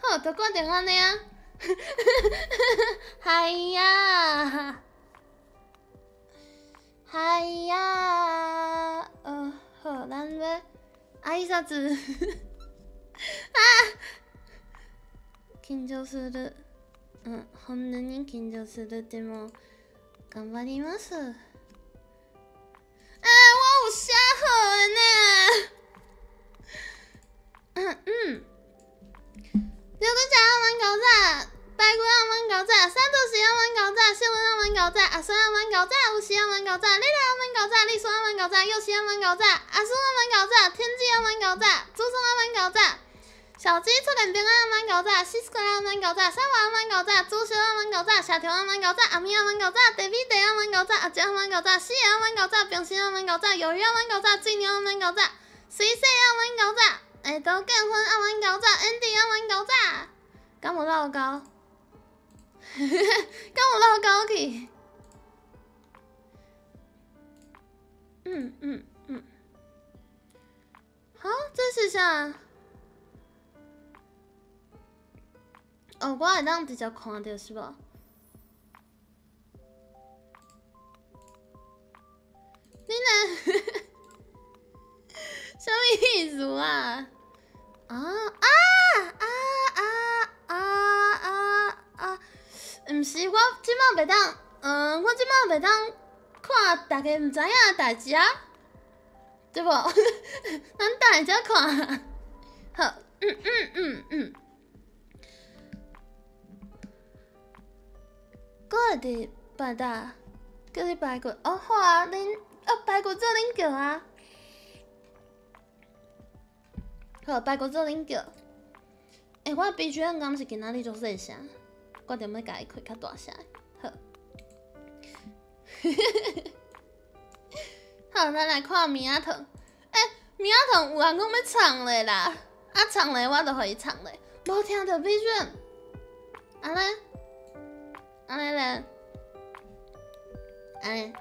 好，就决定按呢啊。哎呀，哎呀，好，咱欲挨拶。啊！緊張する。うん、こんなに緊張する。でも頑張ります。欸，我有寫好的呢。嗯嗯。刘国强阿蛮搞炸，白骨阿蛮搞炸，三头蛇阿蛮搞炸，新闻阿蛮搞炸，阿孙阿蛮搞炸，有时阿蛮搞炸，你来阿蛮搞炸，丽孙阿蛮搞炸，右西阿蛮搞炸，阿孙阿蛮搞炸，天际阿蛮搞炸，祖孙阿蛮搞炸，小鸡出现平安阿蛮搞炸，西斯克阿蛮搞炸，三娃阿蛮搞炸，朱修阿蛮搞炸，小条阿蛮搞炸，阿咪阿蛮搞炸，地比地阿蛮搞炸，阿姐阿蛮搞炸，四阿蛮搞炸，平时阿蛮搞炸，鱿鱼阿蛮搞炸，水牛阿蛮搞炸，水洗阿蛮搞炸。下刀结婚阿蛮搞炸，Andy 阿蛮搞炸，敢无落勾？敢有落勾去？嗯嗯嗯。好，这是啥？哦，我会当直接看著是无？你呢？啥物意思啊？啊啊啊啊啊啊啊！毋是，我这摆袂当，我这摆袂当看大家毋知影的代志啊，对无？咱等下才看。好，嗯嗯嗯嗯。阁会伫拜搭，叫你排骨哦，好啊，恁哦排骨做恁叫啊。好，排骨做恁叫。欸，我的 BGM 敢是今仔日足细声，决定欲共伊开较大声。好，好，咱来看明仔糖。欸，明仔糖有人讲欲唱咧啦，啊唱咧我就予伊唱咧，无听著 BGM。按呢？按呢咧？按呢？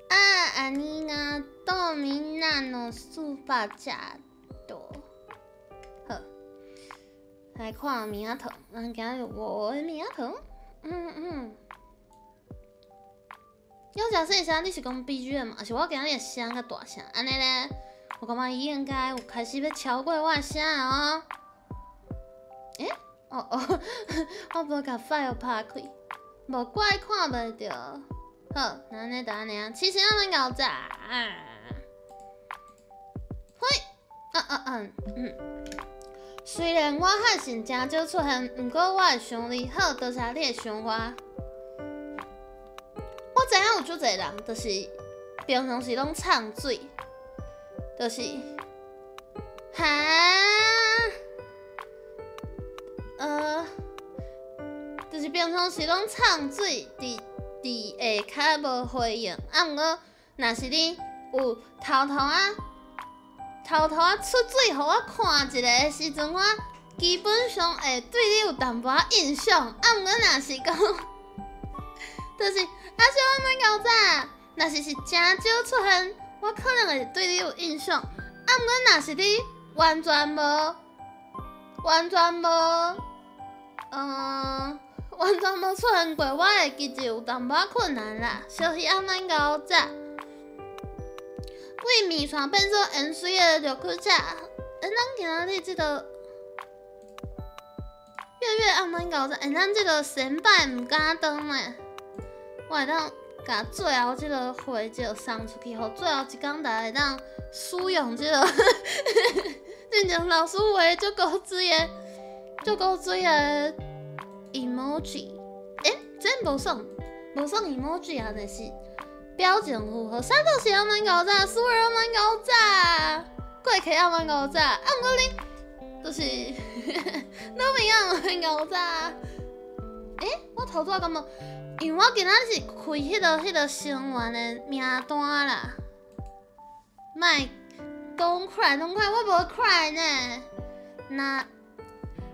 啊，ありがとうみんなのスーパーチャット。好，来看明仔糖，咱今日有五个明仔糖。嗯嗯。要食细声，你是讲 BGM，还是我今日的声较大声？按呢咧，我感觉伊应该有开始欲超过我的声哦。欸？哦哦，我无共 file 拍开，无怪看袂著。好，那按呢就按呢啊，七星阿蛮猴仔。嘿，啊啊啊，嗯。虽然我汉姓诚少出现，毋过我会想你。好，多谢你会想我。我知影有足济人，就是平常时拢唱水，就是哈，就是平常时拢唱水，伫下跤无回应。啊，毋过若是你有偷偷仔、偷偷仔出水，予我看一下的时阵，我基本上会对你有淡薄仔印象。啊，毋过若是讲，就是阿小我免厚早，若是是诚少出现，我可能会对你有印象。啊，毋过若是你完全无、完全无，完全无出现过，我会其实有淡薄仔困难啦。小鱼仔免厚早，为面线变做盐水的绿曲者。欸，咱今仔日这个月月暗免厚早，欸，咱这个先摆毋敢当呢。我会当共最后这个回就送出去，予最后一工大家会当使用这个。进前老师画足古锥的，足古锥的 emoji。欸，这无算，无算 emoji 啊，就是表情符号。三都是阿蛮厚早，苏儿阿蛮厚早，过客阿蛮厚早，啊，毋过你就是女朋阿蛮厚早。欸，我头拄仔敢无？因为我今仔日是开彼个成员的名单啦，莫讲快，讲快，我无快呢。那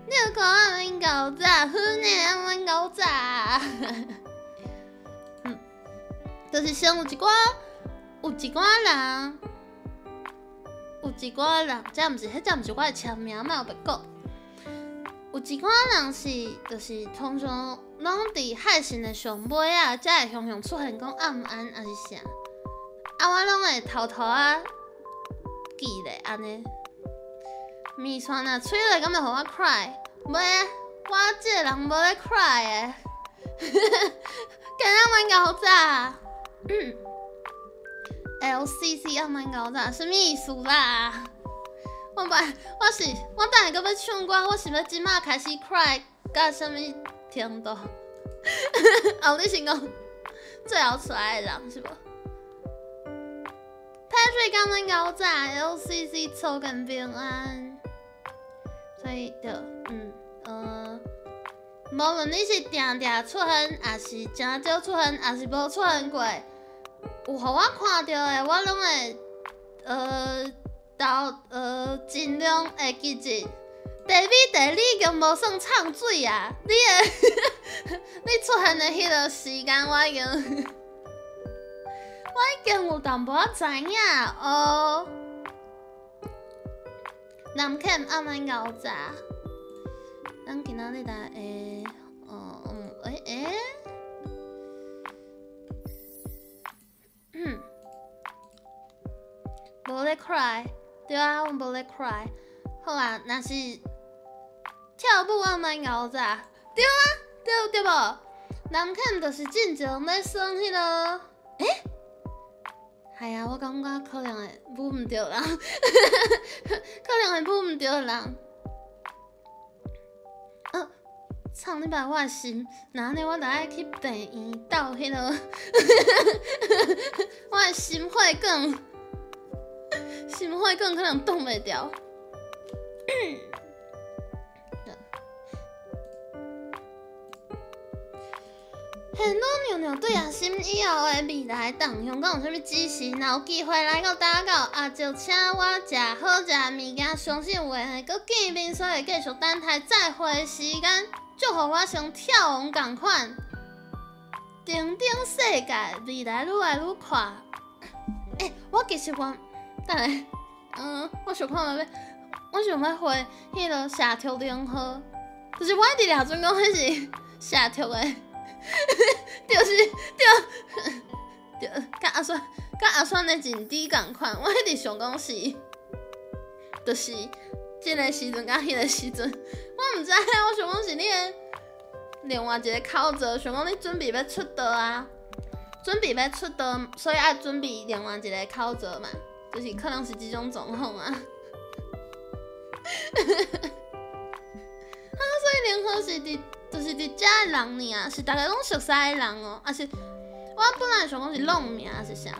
六个阿蛮厚早，好呢阿蛮厚早。就是先有一寡，有一寡人，一寡人，這毋是，彼這毋是我的簽名，莫白講。有一寡人是，就是通常攏佇海信的上尾仔，才會雄雄出現講暗安抑是啥，啊，我攏會偷偷仔記咧按呢。麵線若吹落，敢會予我 cry？袂，我這个人無咧 cry 的。今仔阮𠢕早。LCC 暗安𠢕早，啥物意思啦？我不，我是我等下閣欲唱歌，我是欲這馬開始 cry 到啥物程度？哦，你是講最後出來的人是無？Patrick 暗安𠢕早，LCC 初見平安。所以就無論你是定定出現，抑是誠少出現，抑是無出現過，有予我看著的，我攏會盡量會記住。地米地你已經無算唱水啊！你的你出現的彼个時間，我已經有淡薄仔知影哦。南肯暗安𠢕早，咱今仔日來會，哦，欸欸，無咧 cry，對啊，阮無咧 cry。好啊，若是跳舞暗安𠢕早，對啊，對對無？南肯就是進前咧耍彼个，欸？係啊，我感覺可能會舞毋著人，可能會舞毋著人。創禮拜我的心，若按呢我著愛去病院鬥彼个，我的心血管，心血管可能擋袂牢。仙女娘娘對阿心以後的未來動向，敢有啥物指示？若有機會來到打狗，阿就請我食好食的物件，相信有緣會閣見面，所以繼續等待再會的時間。祝福我像跳王仝款，頂頂世界未來愈來愈快。欸，我其實我等下，我想看覓，我想欲回彼个社畜零號，就是我一直掠準講彼是社畜的。就是對對，佮阿選的認知仝款，我一直想講是，就是這个時陣佮彼个時陣，我毋知，我想講是你的另外一个口座，想講你準備欲出道啊，準備欲出道，所以愛準備另外一个口座嘛，就是可能是這種狀況啊。啊，所以零號是佇。就是佇遮的人爾，是逐家攏熟似的人哦，抑是我本來想講是弄名，抑是啥？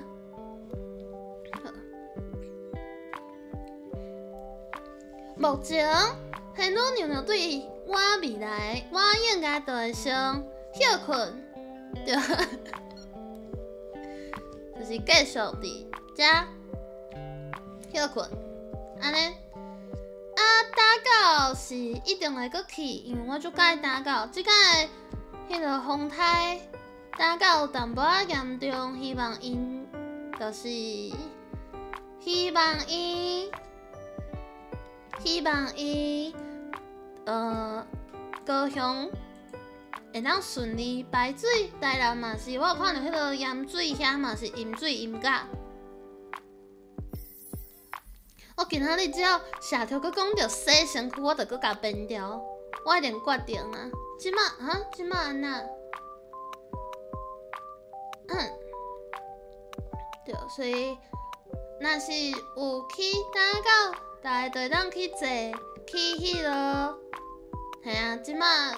目前，仙女娘娘對我未來，我應該就會先歇睏，對，就是繼續佇遮歇睏，按呢。啊，打狗是一定會閣去，因為我足佮意打狗。這擺彼个風颱打狗有淡薄仔嚴重，希望𪜶就是希望伊，希望伊，高雄會當順利排水。台南嘛是，我有看著彼个鹽水遐嘛是淹水淹甲。我今仔日只要社畜閣講著洗身軀，我就閣共變掉。我一定決定啊！這馬哈，這馬按怎？對，所以若是有去打狗，大家就會當去坐去彼啰。嘿啊，這馬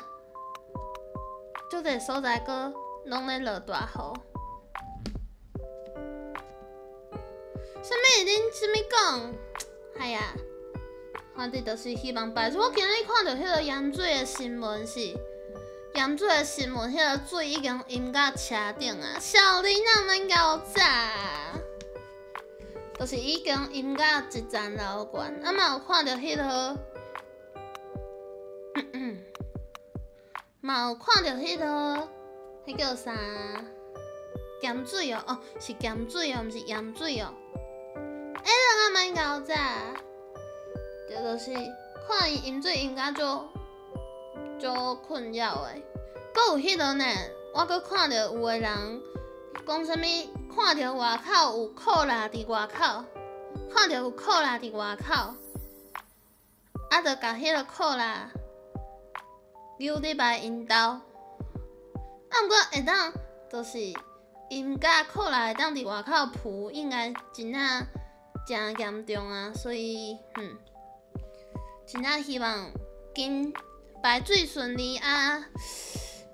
足濟所在閣攏咧落大雨。啥物？恁啥物講？哎呀，反正就是希望排水。我今日看著彼个淹水的新聞是，淹水的新聞，彼个水已經淹到車頂啊！少年仔免𠢕早，就是已經淹到一層樓懸。啊嘛有看著彼个，嘛有看著彼个，彼叫啥？鹹水哦，哦，是鹹水哦，毋是鹽水哦。欸，人仔免免𠢕早。對，就是看伊飲水飲甲足足困擾的。閣有彼落呢，我閣看著有的人講啥物，看著外口有褲啦佇外口，看著有褲啦佇外口，啊，就共彼个褲啦扭入來𪜶兜。啊，毋過會當就是𪜶佮褲啦會當佇外口浮，應該真正誠嚴重啊，所以真正希望緊排水順利啊！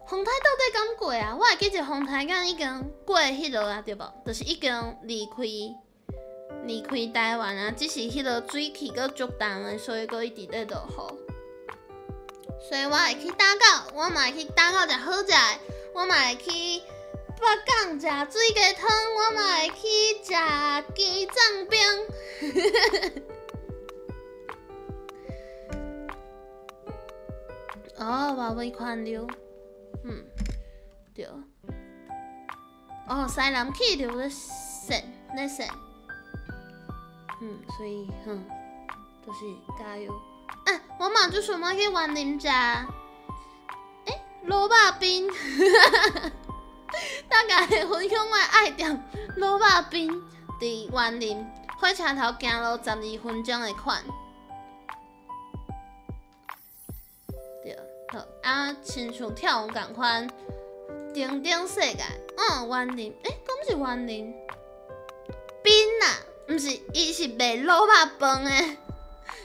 風颱到底敢過啊？我會記得風颱敢已經過彼落啊，對無？就是已經離開台灣啊，只是彼个水氣閣足重的，所以閣一直咧落雨。所以我會去打狗，我嘛會去打狗食好食的，我嘛會去北港食水雞湯，我嘛會去食雞藏冰。哦，外圍環流，對。哦，西南氣流咧旋咧旋，所以就是加油。啊，我嘛就想欲去雲林食，欸，滷肉冰，大家會分享我的愛店滷肉冰，佇雲林火車頭行路12分鐘的款。對，好啊，親像跳舞仝款，頂頂世界，雲林，欸，敢是雲林？冰啊，毋是，伊是賣滷肉飯的，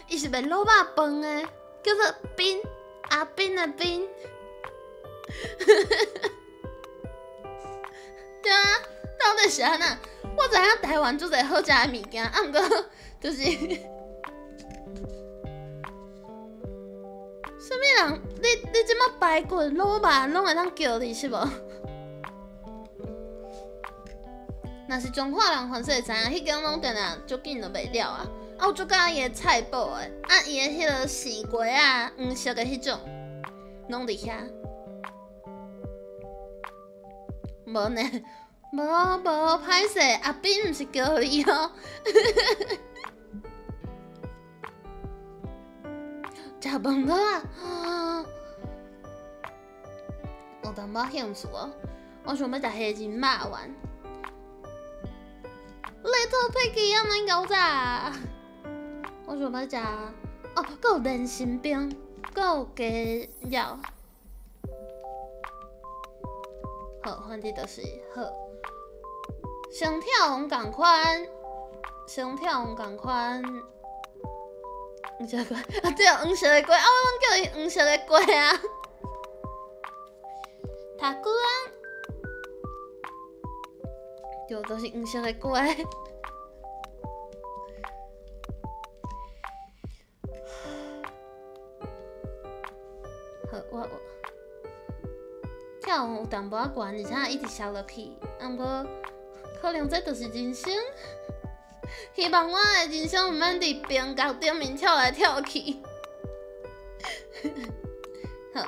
伊是賣滷肉飯的，叫做冰，阿冰的冰。對啊，到底是按怎？我知影台灣足濟好食的物件，啊，毋過就是，啥物人？你這擺排骨、滷肉攏會當叫你是無？若是彰化人，凡勢會知影，彼間攏定定足緊就賣了啊！啊，我足佮意伊的菜脯的，啊，伊的彼个絲瓜啊，黃色的彼種，攏佇遐。無呢，無無歹勢，阿斌毋是叫你哦。食飯了啊！有淡薄興趣哦，我想欲食蝦仁肉丸。Little Piggy 要免𠢕早，我想欲食哦，閣有莲心冰，閣有雞了。好，反正就是好。先跳王仝款，先跳王仝款。黃色的粿啊，對，黃色的粿啊，我攏叫伊黃色的粿啊。塔古啊，對，就是黃色的粿。好，我跳有淡薄仔懸，而且一直摔落去，啊，毋過可能這就是人生。希望我的人生毋免佇冰角頂面跳來跳去。好，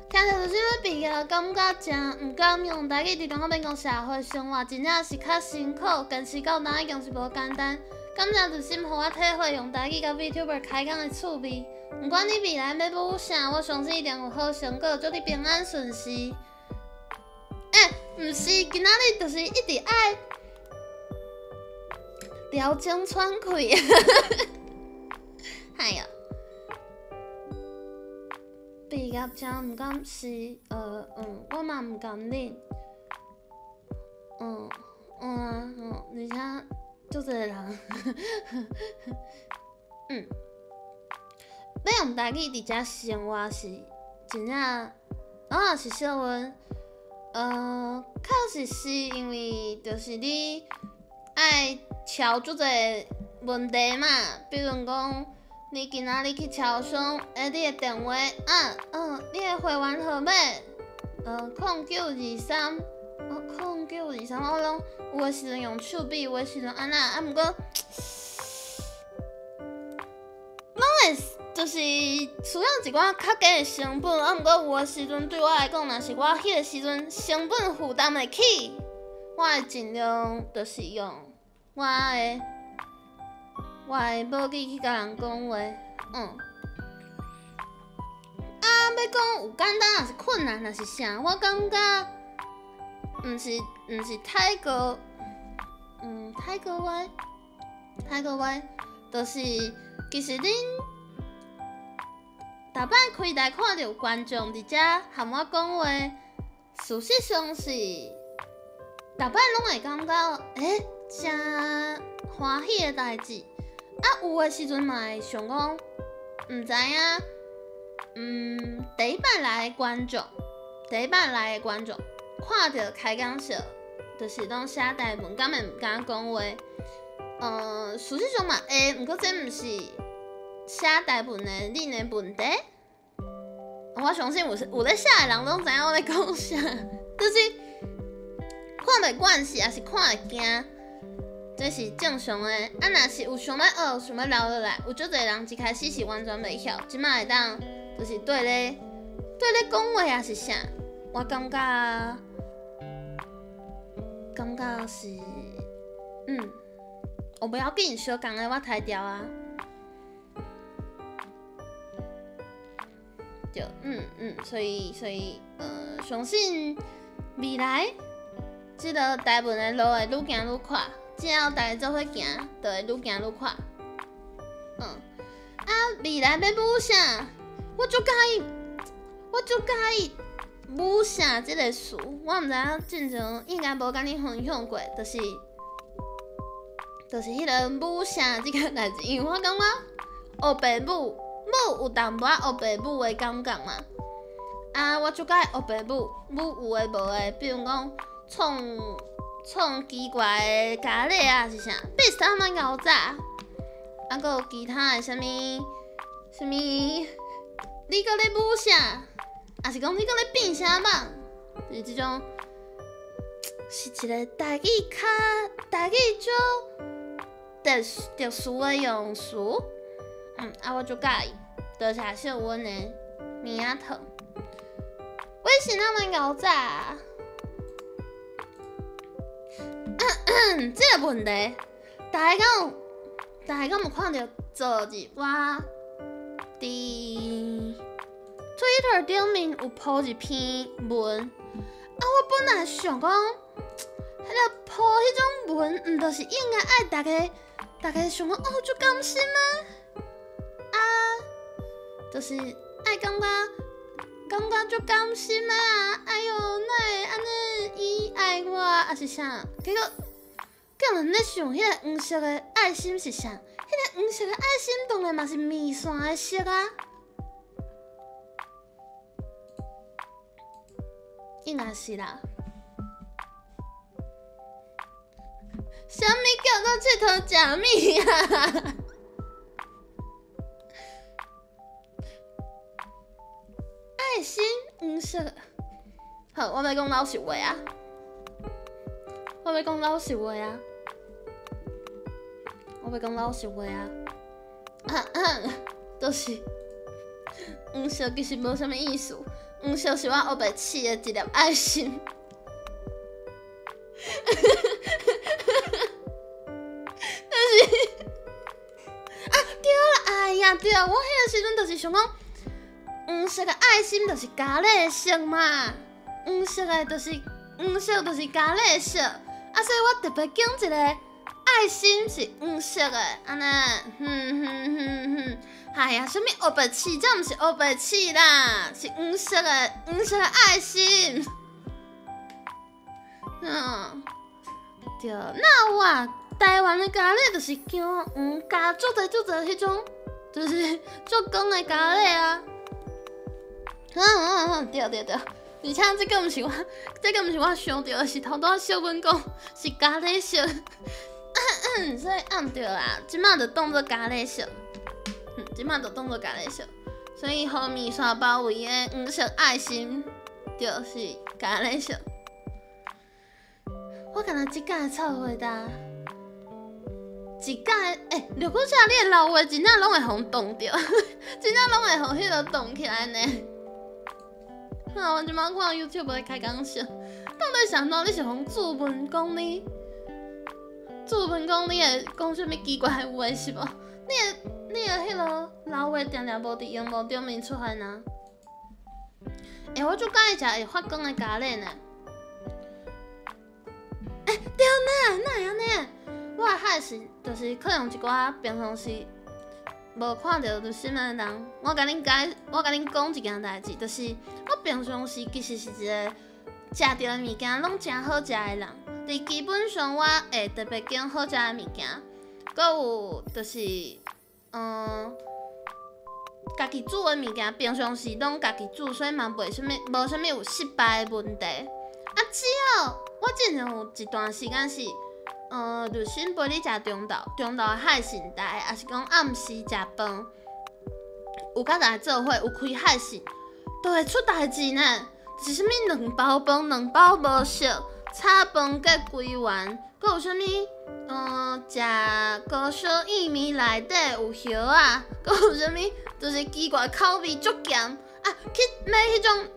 聽著就是欲畢業，感覺誠毋甘用台語佇中華民國社會生活，真正是較辛苦，堅持到今已經是無簡單。感謝熱心予我體會用台語佮 VTuber 開講的趣味。毋管你未來欲補啥，我相信一定有好成果，祝你平安順遂。欸，毋是，今仔日就是一直愛調整喘氣。哎呀，畢業誠毋甘是，我嘛毋甘恁。啊，而且足濟人，欲用台語佇遮生活是真正，啊是小阮，確實是因為就是你愛撨足濟問題嘛，比如講，你今仔日去超商，欸，你的電話，啊，你的會員號碼，0923，哦，0923，我攏有的時陣用手筆，有的時陣按怎，啊，毋過，攏會就是需要一寡較低的成本，啊，毋過有的時陣對我來講，若是我彼个時陣成本負擔會起，我會盡量就是用我的我的母语去共人讲话，嗯。啊，欲讲有简单，抑是困难，抑是啥？我感觉，毋是太过，太过话，太过话，就是其實恁逐擺開台看著有觀眾佇遮含我講話，事實上是逐擺攏會感覺，誠歡喜的代誌。啊，有的時陣嘛會想講，毋知影，第一擺來的觀眾，第一擺來的觀眾，看著開講室，就是攏寫台文，敢會毋敢講話？事實上嘛會，毋過這毋是寫台文的恁的問題。我相信有咧寫的人攏知影我咧講啥，就是看袂慣勢，抑是看會驚，這是正常的。啊，若是有想欲學、想欲留落來，有足濟人一開始是完全袂曉，這馬會當就是對咧講話抑是啥，我感覺是，我無要緊，相仝的我刣掉啊。對，所以，相信未來這个台文的路會愈行愈闊，只要大家做伙行，就會愈行愈闊。啊，未來欲舞啥？我足佮意舞啥這个詞，我毋知影進前應該無共你分享過，就是彼个舞啥這个代誌，因為我感覺黑白舞。舞有淡薄仔黑白舞的感覺嘛，啊，我足佮意黑白舞，舞有的無的，比如講創奇怪的咖喱啊是啥，83萬夠早，啊，閣有其他的啥物啥物，你閣咧舞啥？抑是講你閣咧變啥物？就是這種，是一个台語較台語足特殊的用詞。啊，我足佮意，多謝小阮的棉仔糖。微信那麼𠢕早，這个問題，大家敢有看著昨日我佇 Twitter 頂面有 po 一篇文？啊，我本來想講，彼个 po 彼種文，毋就是應該愛大家想講哦，足甘心嗎？啊，就是愛感覺足甘心啊！哎喲，哪會按呢？伊愛我，抑是啥？結果竟然咧想彼个黃色的愛心是啥？彼个黃色的愛心當然嘛是麵線的色啊！應該是啦。啥物叫做𨑨迌食物啊？愛心黃色，好，我欲講老實話啊！我欲講老實話啊！我欲講老實話啊！就是黃色其實無啥物意思，黃色是我烏白試的一粒愛心。但是啊，對啦，哎呀，對，我彼个時陣就是想講。黃色的愛心就是咖喱的色嘛，黃色的就是黃色就是咖喱的色，啊，所以我特別揀一個愛心是黃色的，按呢，哼哼哼哼，哎呀，啥物黑白試，這毋是黑白試啦，是黃色的黃色的愛心。對，那有啊，台灣的咖喱就是薑黃加足濟足濟彼種，就是足光的咖喱啊。對對對，而且這个毋是我，這个毋是我想著，是頭拄仔小阮講是咖喱色，所以按對啦，這馬就當做咖喱色，這馬就當做咖喱色，所以予麵線包圍的黃色愛心就是咖喱色。我敢若這擺的臭回答，一擺綠果茶你的老話真正攏會予凍著，真正攏會予彼个凍起來呢。啊！我這馬看 YouTube 咧開講笑，到底啥物？你是予注文講你，注文讲你會講啥物奇怪的話是無？你的彼个老話定定無佇螢幕頂面出現啊！欸，我足佮意食會發光的咖喱呢。欸，對呢，哪會按呢？我的海參就是可能一寡平常時無看著就新的人，我共恁解，我共恁講一件代誌，就是我平常時其實是一個食著的物件攏誠好食的人。佇基本上我會特別揀好食的物件，閣有就是，家己煮的物件，平常時攏家己煮，所以嘛袂啥物，無啥物有失敗的問題。啊，只要我之前有一段時間是，律師陪你食中晝，中晝的海參台，抑是講暗時食飯，有佮大家做伙有開海參，都會出代誌呢。是啥物兩包飯，兩包無熟，炒飯加規丸，閣有啥物？食高燒薏米內底有葉仔，閣有啥物？就是奇怪口味足鹹啊！去買彼種，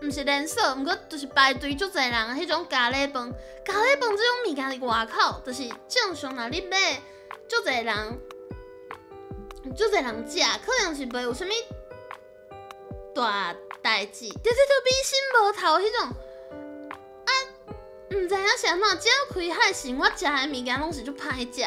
毋是連鎖，毋過就是排隊足濟人的彼種咖喱飯。咖喱飯這種物件佇外口，就是正常若你買，足濟人，足濟人食，可能是袂有啥物大代誌。對對對，米心無頭彼種。啊，毋知影是按怎，只要開海參，我食的物件攏是足歹食。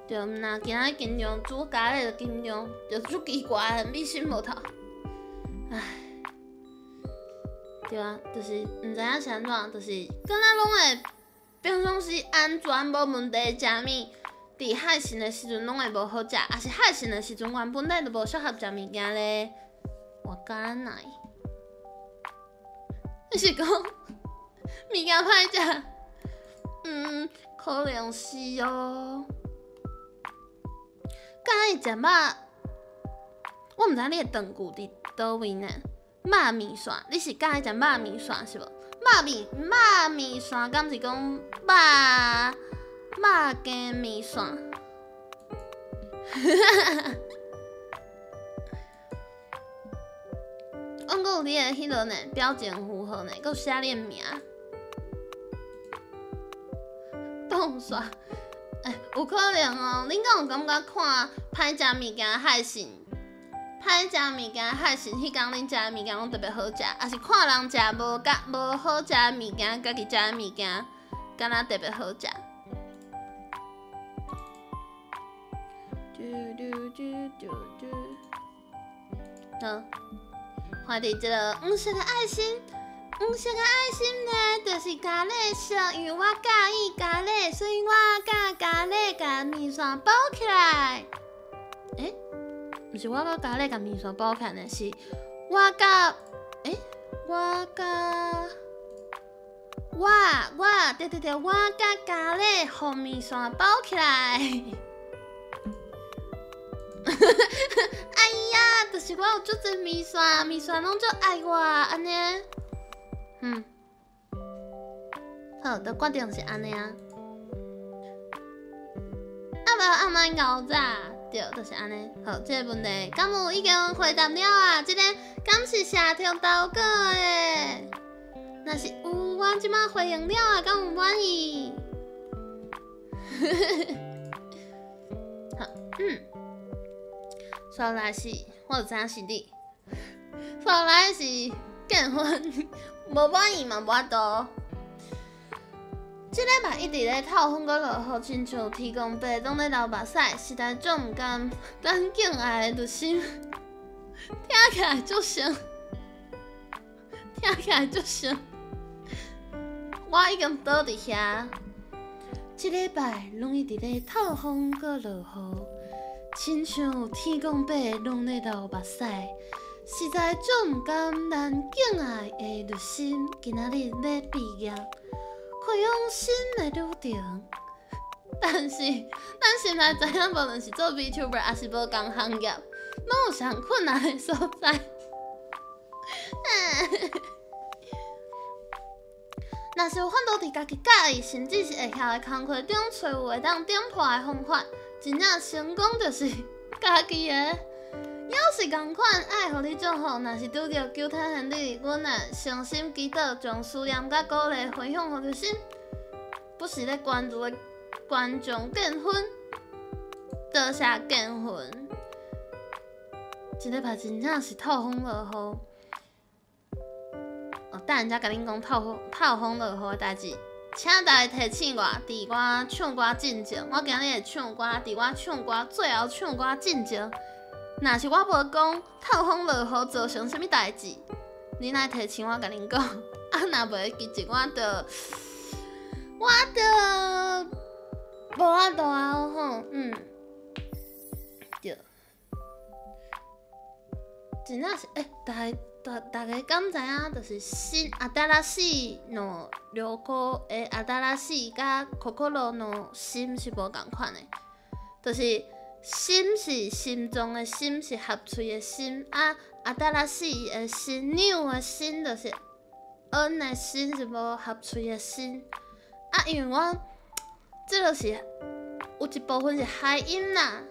對，毋若今仔緊張煮咖喱就緊張，就足奇怪的米心無頭。唉，對啊，就是毋知影是按怎，就是敢若攏會平常時安全無問題食物，佇海參的時陣攏會無好食，抑是海參的時陣原本咧就無適合食物件咧，我敢來。你是講物件歹食？嗯，可能是哦。佮意食肉，我毋知你的斷句佇佗位呢？肉麵線，你是佮意食肉麵線是無？肉麵線敢是講肉羹麵線？阮閣有你的彼落呢？表情符號呢？閣有寫你的名。凍煞，欸，有可能哦。恁敢有感覺看歹食物件海參？歹食物件海參，彼工恁食的物件攏特別好食，抑是看人食無佮無好食的物件，家己食的物件敢若特別好食？嘟嘟嘟嘟嘟，好，看佇這个黃色的愛心，黃色的愛心呢，就是咖喱色，因為我佮意咖喱，所以我佮咖喱共麵線包起來。欸，毋是我佮咖喱共麵線包起來呢，是我佮，欸，我佮，我我對對對，我佮咖喱予麵線包起來。哎呀，就是我有足濟麵線，麵線攏足愛我按呢。嗯，好，就決定是按呢啊。啊無阿媽熬早，對，就是按呢。好，這個問題敢有已經回答了啊？這個敢是社畜投稿的？若是有，我這擺回應了啊，敢有滿意？好，嗯。煞來是，我就知影是你。煞來是見分，無滿意嘛無法度。這禮拜一直咧透風閣落雨，親像天公伯攏咧流目屎，實在足毋甘。咱敬愛的律師，聽起來足熟，聽起來足熟。我已經倒佇遐，這禮拜攏一直咧透風閣落雨。親像天公伯攏咧流目屎，實在足毋甘咱敬愛的律師今仔日欲畢業，開往新的旅程。但是，咱心內知影，無論是做 VTuber 抑是無仝行業，攏有相困難的所在。若是有法度佇家己佮意，甚至是會曉的工課中，揣有會當點破的方法。真正成功就是家己的。夭是仝款，愛予你祝福。若是拄著求天還你，阮若誠心祈禱，將思念佮鼓勵分享予著心，不時咧關注的觀眾見分，多謝見分。這禮拜真正是透風落雨。哦，等下才共恁講透風落雨的代誌。請大家提醒我，佇我唱歌進前，我今日會唱歌，佇我唱歌最後唱歌進前，若是我無講透風落雨造成啥物代誌，恁愛提醒我共恁講。啊，若袂，其實我就無法度啊吼，對，真正是欸，大家敢知影？就是新新しいの流行的新しい佮心の心是無仝款的，就是心是心臟的心，是合喙的心，啊，新しい的新 new 的新，就是 N 的新是無合喙的新。啊，因為我這個是有一部分是諧音啦，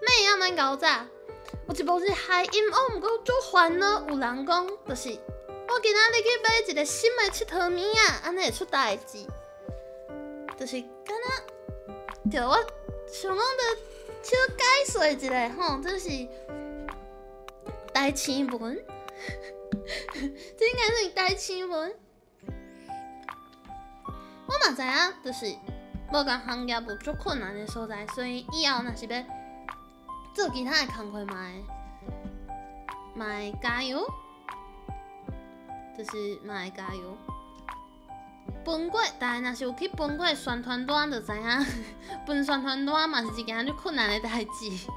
咩啊免𠢕早。有一部分是諧音，哦，毋過足煩惱。有人講，就是我今仔日去買一个新的𨑨迌物仔，按呢會出代誌，就是敢若，對，我想講著小解說一下吼，這是台青文，這應該是台青文。我嘛知影，就是無仝行業有足困難的所在，所以以後若是欲做其他的工課嘛會嘛會加油，就是嘛會加油。分過，大家若是有去分過宣傳單，就知影分宣傳單嘛是一件足困難的代誌。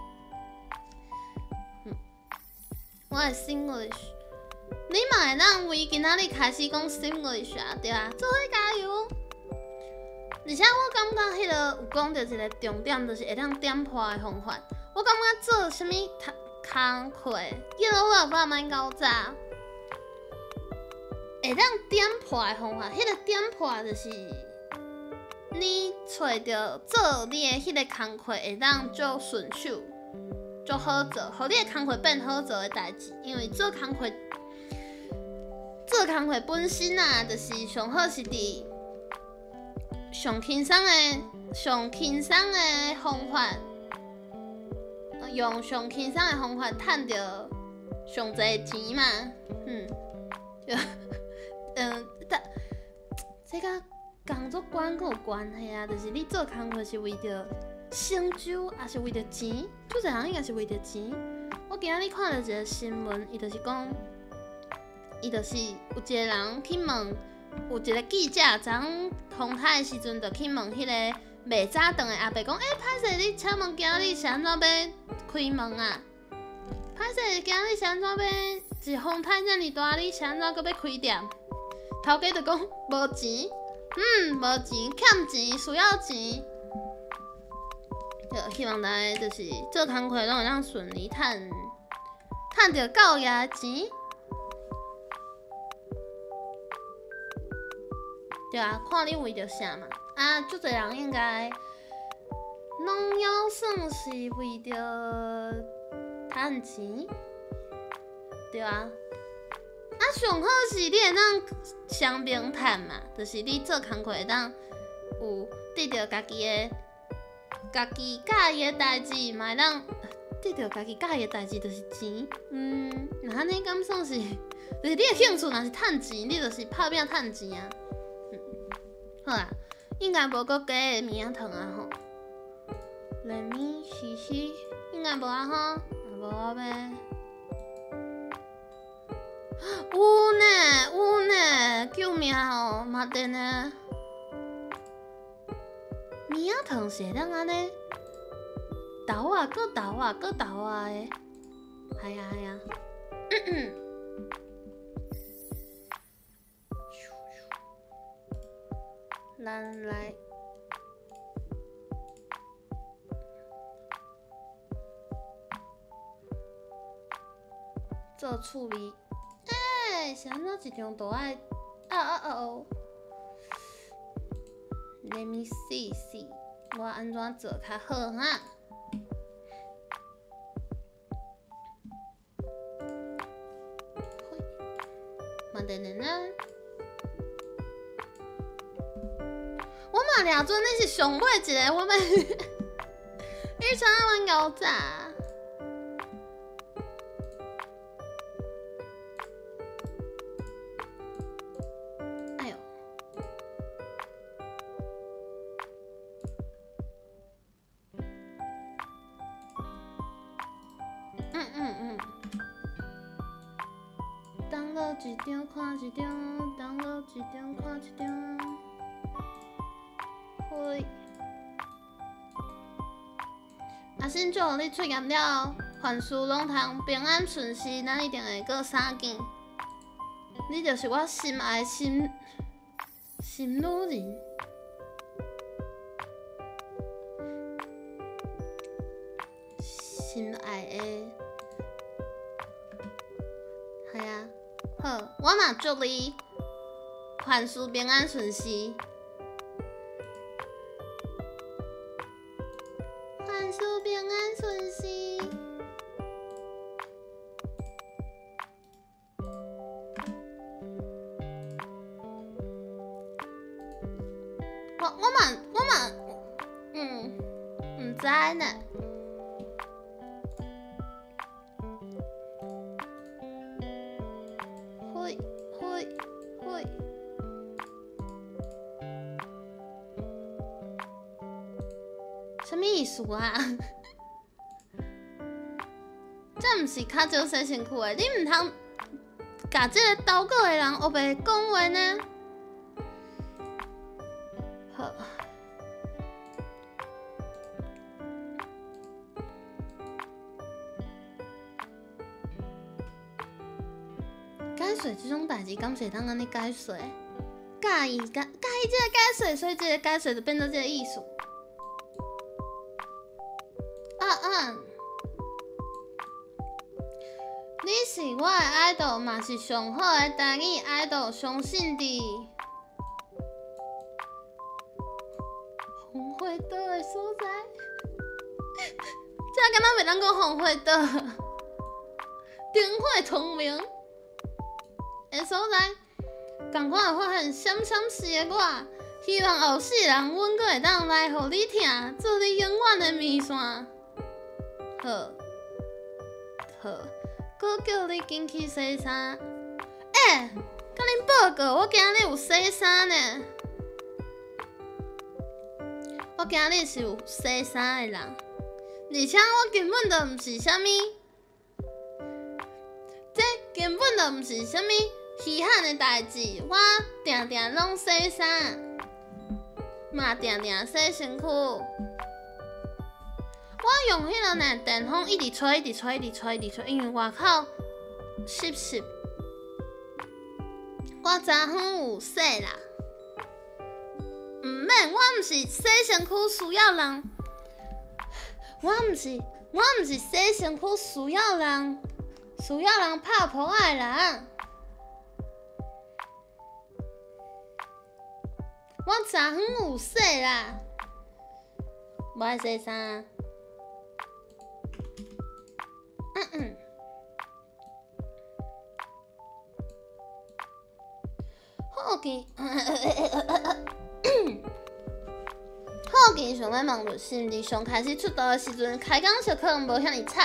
我的 Singlish，你嘛會當為今仔日開始講 Singlish 啊，對啊，做伙加油！而且我感覺彼个有講著一个重點，就是會當點破的方法。我感覺做啥物工課，見到我爸免𠢕早，會當點破的方法，彼个點破就是你揣著做你的彼个工課會當足順手、足好做，予你的工課變好做的代誌。因為做工課本身啊，就是上好是佇上輕鬆的方法。用上輕鬆的方法趁著上濟錢嘛，就，但這佮工作觀閣有關係啊，就是你做工課是為著成就，抑是為著錢？足濟人應該是為著錢。我今仔日看著一个新聞，伊就是講，伊就是有一个人去問，有一个記者昨昏風颱的時陣，就去問彼个賣早頓的阿伯講：“欸，歹勢，你請問今日是按怎欲開門啊？歹勢，今日是按怎欲一風颱遮爾大，你是按怎閣欲開店？”頭家就講：“無錢，無錢，欠錢，需要錢。”就希望大家就是做工課攏會當順利趁，趁著夠額錢。對啊，看你為著啥嘛。啊，足濟人應該攏猶算是為著趁錢，對啊。啊，上好是你會當雙邊趁嘛，就是你做工課會當有得著家己佮意的代誌，嘛會當得著家己佮意的代誌，就是錢。若按呢敢算是，就是你的興趣若是趁錢，你就是拍拚趁錢啊。好啦。應該無閣加的物仔糖啊吼，Let me 試試，應該無啊吼，無我欲。有呢有呢，救命哦！嘛電呢？物仔糖是會當按呢投啊，閣投啊，閣投啊的，係啊係啊。咱來做處理。欸，是按怎一張圖愛？啊啊啊哦！Let me see see，我按怎做較好哈？换电电啊！我嘛掠准你是上尾一个，我欲你穿阮牛仔。哎哟！嗯嗯嗯。download 一张看一张，download 一张看一张。嘿，阿信祝予你喙罨了，凡事攏通平安顺遂，咱一定会阁相见。你就是我心爱心心女人，心爱的，系啊，好，我嘛祝你凡事平安顺遂。凡事平安顺遂。我嘛，毋知呢。嘿，嘿，嘿。啥物意思啊？這毋是較少洗身軀的，你毋通共這个投稿的人烏白講話呢？好。解說這種代誌，敢是會當按呢解說？佮意佮意這个解說，所以這个解說就變做這个意思。啊啊！你是我的 idol，嘛是上好的台语 idol，相信伫红花岛的所在。這敢若袂當講紅花島，燈火通明的所在，仝款會發現閃閃時的我，希望後世人阮閣會當來予你疼，做你永遠的麵線。好，好，閣叫你緊去洗衫。欸，共恁報告，我今日有洗衫呢。我今日是有洗衫的人，而且我根本就毋是啥物，這根本就毋是啥物稀罕的代誌。我定定攏洗衫，嘛定定洗身軀。我用彼个呢，電風一直吹，一直吹，一直吹，一直吹，因為外口濕濕。我昨昏有洗啦，毋免，我毋是洗身軀需要人，我毋是洗身軀需要人拍噗仔的人。我昨昏有洗啦，無愛洗衫。嗯嗯。好奇，好奇想欲問律心，伫上開始出道的時陣，開講時可能無遐爾吵。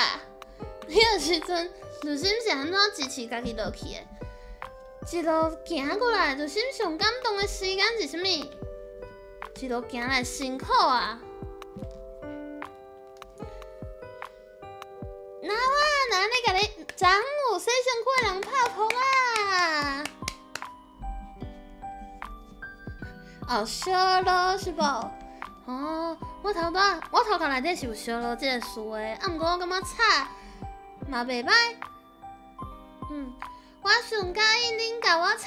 彼個時陣，律心是按怎支持家己落去的？一路行過來，律心上感動的時間是啥物？一路行來辛苦啊！那我若按呢共你，昨昏有洗身軀的人拍噗仔。哦，燒爐是無？哦，我頭拄仔，我頭殼內底是有燒爐這个詞的，啊，毋過我感覺吵嘛袂歹。我上佮意恁共我吵。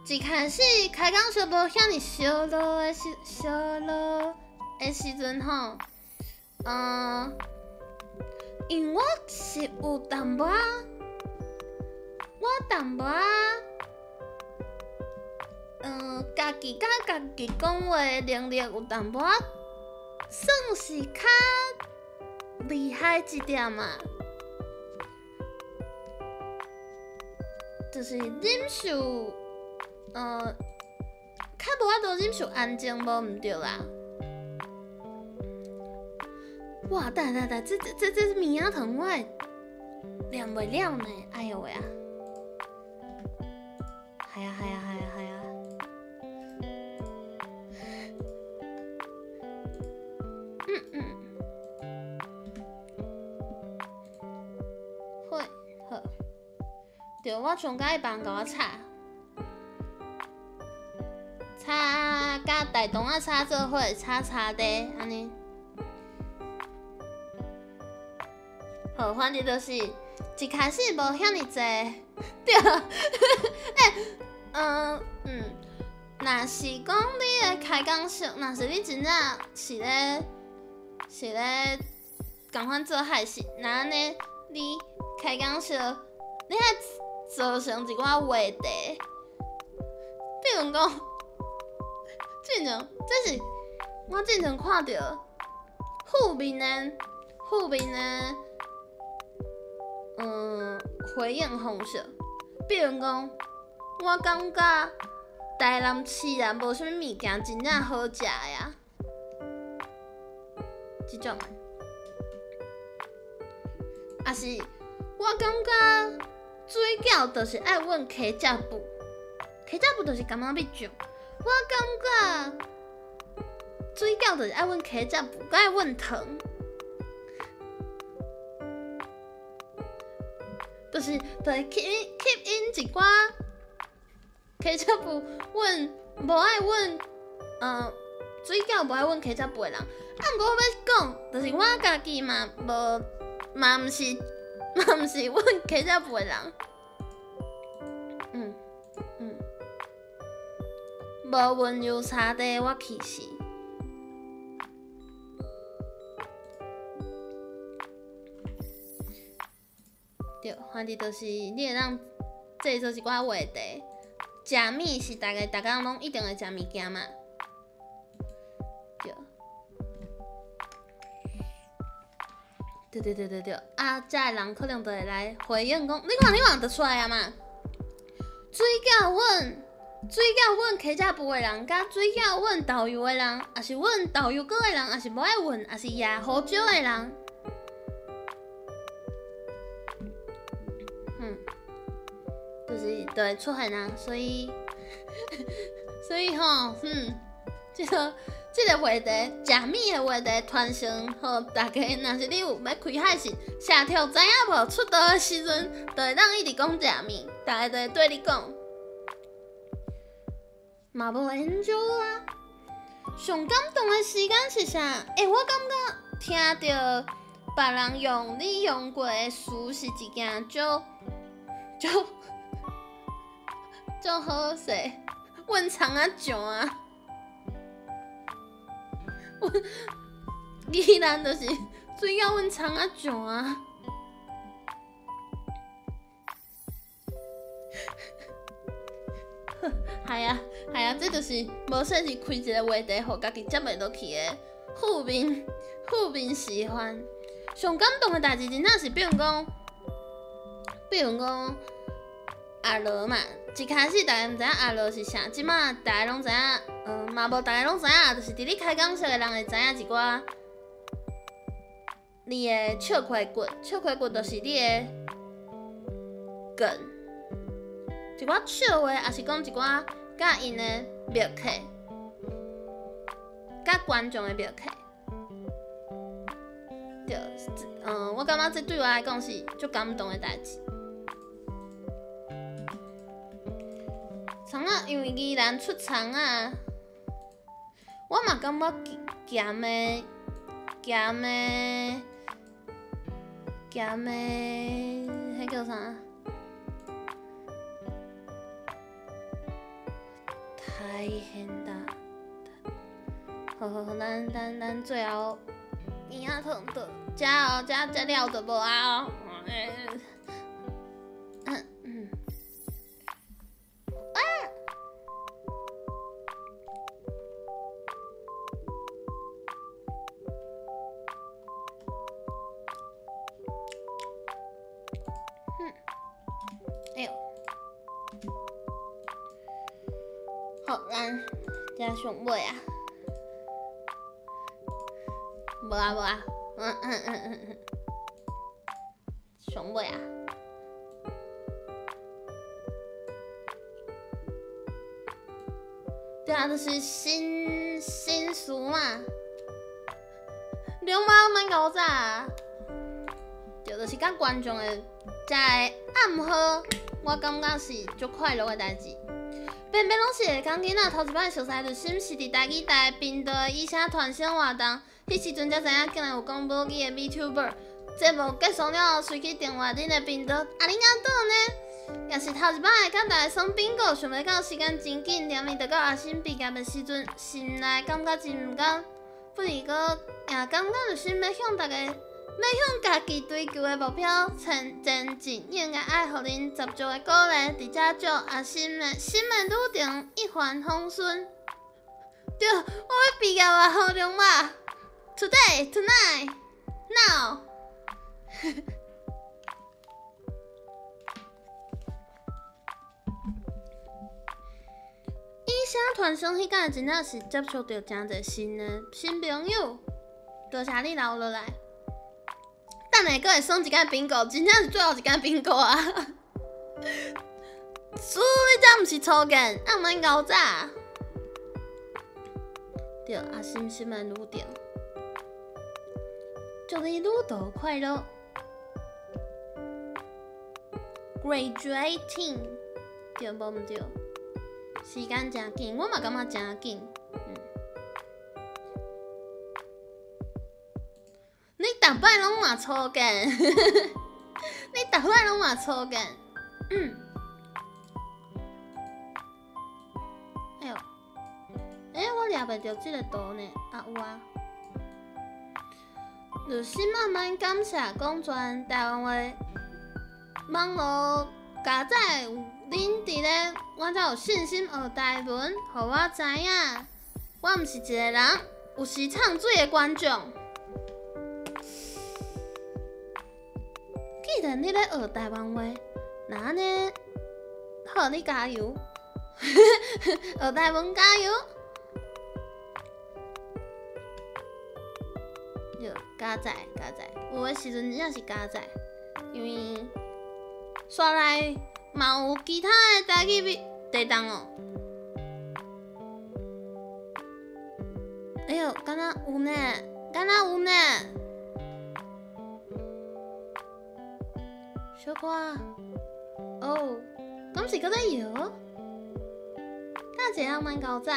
一開始開講小無遐爾燒爐的時，燒爐的時陣吼，因為我是有淡薄仔，我淡薄仔。家己佮家己講話的能力有淡薄仔，算是較厲害一點啊。就是忍受，較無法度忍受安靜，無毋對啦。哇！等等等，這棉仔糖我會念袂了呢！哎喲喂啊！係啊係啊係啊係啊！嗯嗯，會好。對，我上佮意別人共我吵，吵佮大同仔吵做伙，吵吵的按呢。好，反正就是一開始無遐爾濟，對，若是講你的開講式，若是你真正是咧仝款做害事，若按呢你開講式，你愛造成一寡話題，比如講，之前這是我之前看著負面的回應方式，比如講，我感覺台南市啊，無啥物物件真正好食呀，這種的，抑是我感覺水餃就是愛阮茄汁布，茄汁布就是柑仔蜜醬，我感覺水餃就是愛阮茄汁布，閣愛阮糖。就是吸引一寡茄汁布，阮無愛阮，水餃無愛阮茄汁布的人。啊，毋過我欲講，就是我家己嘛無，嘛毋是阮茄汁布的人。無溫柔茶茶，我氣死。對，反正就是你會當製造一寡話題。食物是逐家逐工攏一定會食物件嘛。對。對對對對對，啊，遮的人可能就會來回應講，你看你看就出來啊嘛。水餃阮茄汁布的人，佮水餃阮豆油的人，抑是阮豆油果的人，抑是無愛阮，抑是野胡椒的人。就是就會出現啊，所以吼，這個話題，食物的話題傳承，予大家，若是你有欲開海時，社畜知影無？出道的時陣，就會當一直講食物，大家就會對你講，嘛無研究啊。上感動的時間是啥？欸，我感覺聽著別人用你用過的詞是一件足足足好勢，阮蔥仔醬啊，阮宜蘭就是水餃阮蔥仔醬啊。係啊，係啊，這就是無說是開一個話題，予家己接袂落去的負面示範。上感動的代誌，真正是比如講阿羅嘛，一開始大家毋知影阿羅是啥，這馬大家攏知影，嘛無大家攏知影，就是佇咧開講室的人會知影一寡你的笑胯骨，笑胯骨就是你的梗，一寡笑話，抑是講一寡佮𪜶的默契，佮觀眾的默契。對，我感覺這對我來講是足感動的代誌。蔥仔，因為宜蘭出蔥仔，我嘛感覺鹹的、鹹的、鹹的，彼叫啥？大変だ。好好好，咱最後耳仔糖就食哦，食食了就無啊哦。啊！哎呦！好，咱遮上尾啊。无啊无啊，上尾啊。对啊，就是新新词嘛。龙猫免搞早，对，就是佮观众的遮个暗号，我感觉是足快乐的代志。偏偏拢是会讲囡仔头一摆熟似绿心是伫台语台频道的以声传声活动，彼时阵才知影竟然有讲母语的 VTuber。节目结束了后，随去订阅恁的频道，啊恁阿倒呢？也是头一摆佮大家耍宾果，想袂到时间真紧，连伊就到阿心毕业的时阵，心内感觉真毋甘，不而阁也感觉绿心欲向大家，欲向家己追求的目标前前进，应该爱予恁十足的鼓励，伫遮祝阿心的新的旅程一帆风顺。对，我欲毕业啊，好龙马，Today, tonight, now。以声传声彼工真正是接触著诚济新的新朋友，多谢你留落来。等下阁会耍一工苹果，真正是最后一工苹果啊！输你这毋是初见，啊毋免𠢕早。对，阿心心的旅程，祝你旅途快乐。Graduating，对无毋对？时间真紧，我嘛感觉真紧。你逐摆拢嘛初见，你逐摆拢嘛初见。哎哟，欸，我掠袂著这个图呢，啊有啊。绿心慢慢感谢讲全台湾话网路加载有恁伫咧，我才有信心学台文，予我知影，我毋是一个人，有时唱水的观众。既然你咧学台湾话，那按呢，好，你加油，学台文加油。对，加载加载，有的时阵真正是加载，因为煞来嘛有其他的台语比地动哦。哎哟，敢若有呢，敢若有呢。小可哦，敢是阁在摇？等一下，免𠢕早。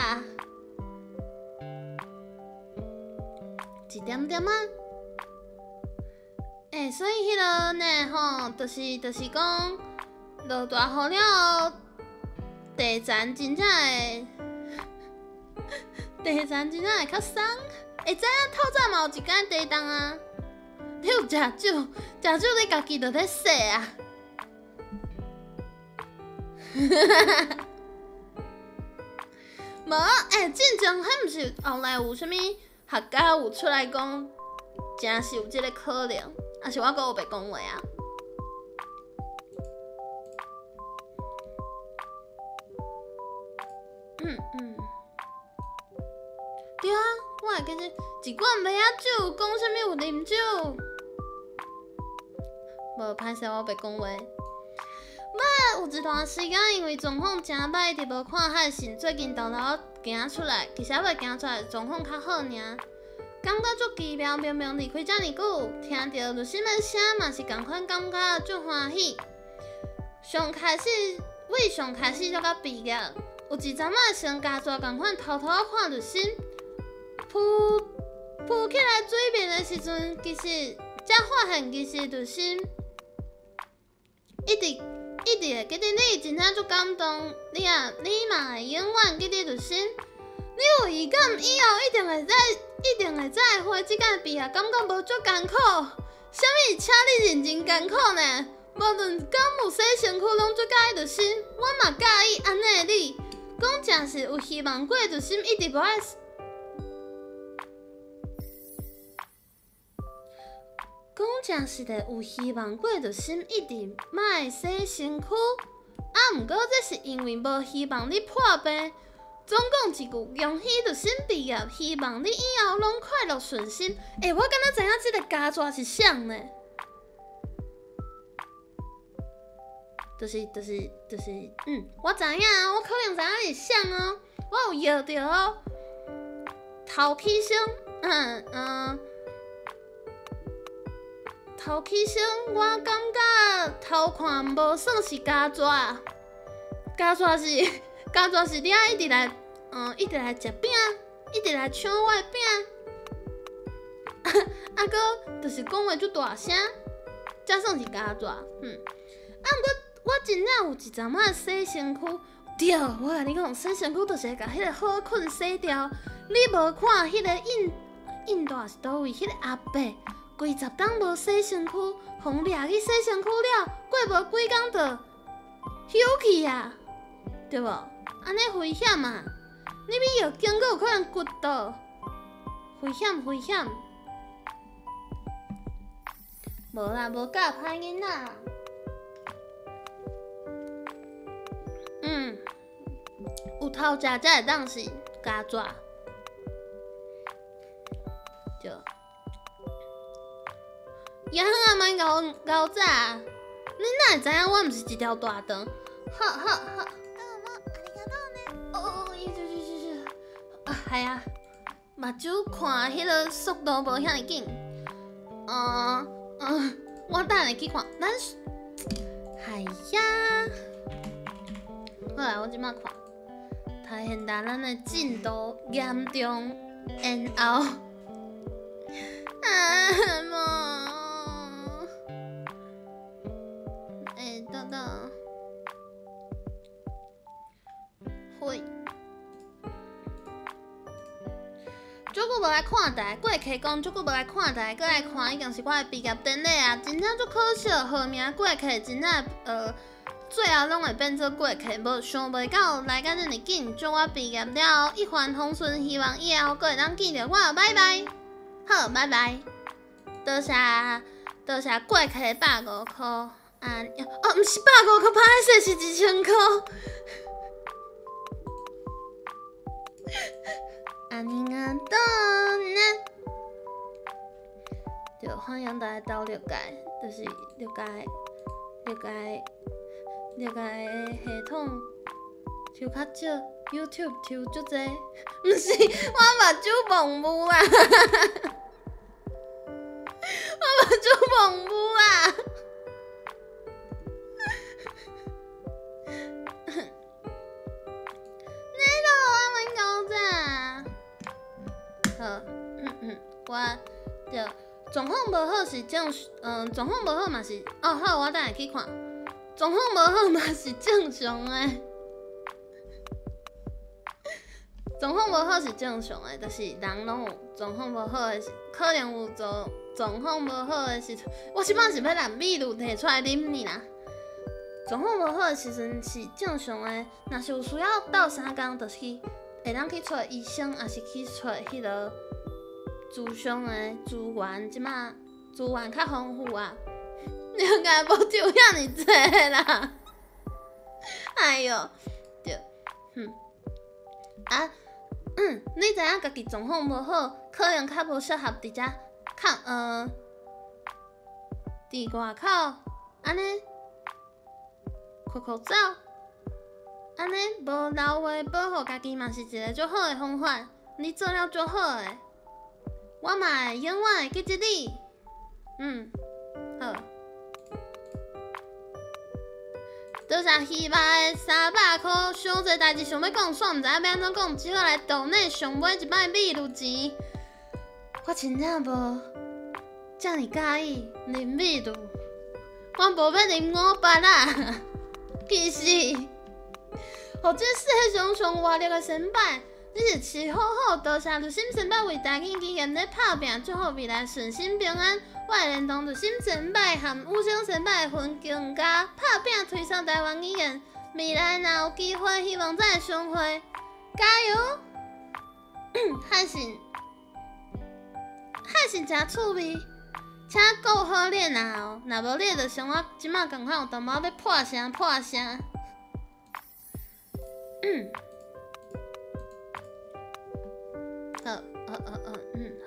一点点啊。欸，所以彼个呢吼，就是讲落大雨了后，地层真正会，地层真正会较松。会知影透早嘛有一工地动啊？你有食酒，食酒你家己就咧洗啊！无，欸，进前彼毋是后来有啥物学家有出来讲，真是有这个可能，抑是我阁有白讲话啊？对啊，我会记得一罐麦仔酒，讲啥物有啉酒，无歹势，我白讲话。我有一段时间因为状况诚歹，一直无看海信，最近豆豆行出来，其实犹未行出来，状况较好尔。感觉足奇妙，明明离开遮尔久，听著绿心的声嘛是仝款感觉，足欢喜。上开始，为上开始才到毕业，有一阵仔先加做仝款偷偷看绿心，浮浮起来水面的时阵，其实才发现其实绿心一直一直会记得你，真正足感动。你啊，你嘛会永远记得绿心。你有预感以后一定会再，一定会再会这摆毕业，感觉无足艰苦。啥物？请你认真艰苦呢？无论敢有洗身躯，拢足佮意绿心。我嘛佮意按呢的你。讲诚实，有希望过绿心一直无爱。讲诚实的，有希望过绿心一直莫洗身躯。啊，毋过这是因为无希望你破病。总共一句，恭喜律师毕业，希望你以后攏快樂順心。欸，我敢若知影這个家紙是啥呢？就是，我知影，我可能知影是啥哦，我有摇著哦。頭起先，頭起先，我感覺偷看無算是家紙，家紙是你愛一直來，一直來食餅，一直來搶我的餅，啊，閣就是講話足大聲，才算是家紙，啊，毋過我真正有一陣仔洗身軀，對，我共你講，洗身軀就是會共彼个好困洗掉。你無看彼个印度抑是佗位，彼个阿伯幾十冬無洗身軀，予掠去洗身軀了，過無幾工就休去啊，對無？按呢危險啊！你比藥經閣有可能骨倒，危險危險。無啦，無教歹囡仔。有偷食才會當是家紙。對。也好啊，莫𠢕𠢕早。你哪會知影我毋是一條大腸？好好好。哦，是，啊，係啊，目睭看彼个速度無遐爾緊。我等下去看。咱，哎呀，好啦，我這擺看。太現代咱的進度嚴重延後。啊無。欸，等等。會。足久無來看台，過客講足久無來看台，閣來看已經是我的畢業典禮啊！真正足可惜，號名過客真正最後攏會變做過客，無想袂到來甲遮爾緊，祝我畢業了後一帆風順，希望以後閣會當見著我，拜拜。好，拜拜。多謝多謝過客150箍，啊，哦，毋是150箍，歹勢是1000箍。ありがとうね。對，歡迎大家到六界，就是六界的系統抽較少，YouTube 抽足濟，毋是我目睭蒙霧啊，我目睭蒙霧啊。你都我免讲啥？好，我對狀況無好是正，狀況無好嘛是，哦好，我等下去看。狀況無好嘛是正常的，狀況無好是正常的，就是人攏有狀況無好的時，可能有狀況無好的時陣。我這擺是欲拿米露提出來啉呢啦。狀況無好的時陣是正常的，若是有需要鬥相共，就是會當去揣醫生，抑是去揣彼个諮商的資源，這擺資源較豐富啊。你應該無抽遐爾濟啦。哎喲，對，啊，你知影家己狀況無好，可能較無適合佇遮較佇外口按呢，酷酷走，按呢無留話保護家己嘛是一个足好的方法。你做了足好的，我嘛會永遠會記得你。好。多謝希望的300箍，傷濟代誌想欲講，煞毋知影欲按怎講，只好來抖內上尾一擺米露錢。我真正無遮爾佮意啉米露，我無欲啉500啦。其實，予這世上上活力的先輩，你是飼好好，多謝律心先輩為台語經驗咧拍拚，祝福未來順心平安。我會連同律心先輩和武生先輩分工加拍拚推廣台灣語言。未來若有機會，希望再相會，加油！海信，海信誠趣味，請顧好你的喉，若無你就像我這擺仝款，有淡薄仔欲破聲破聲。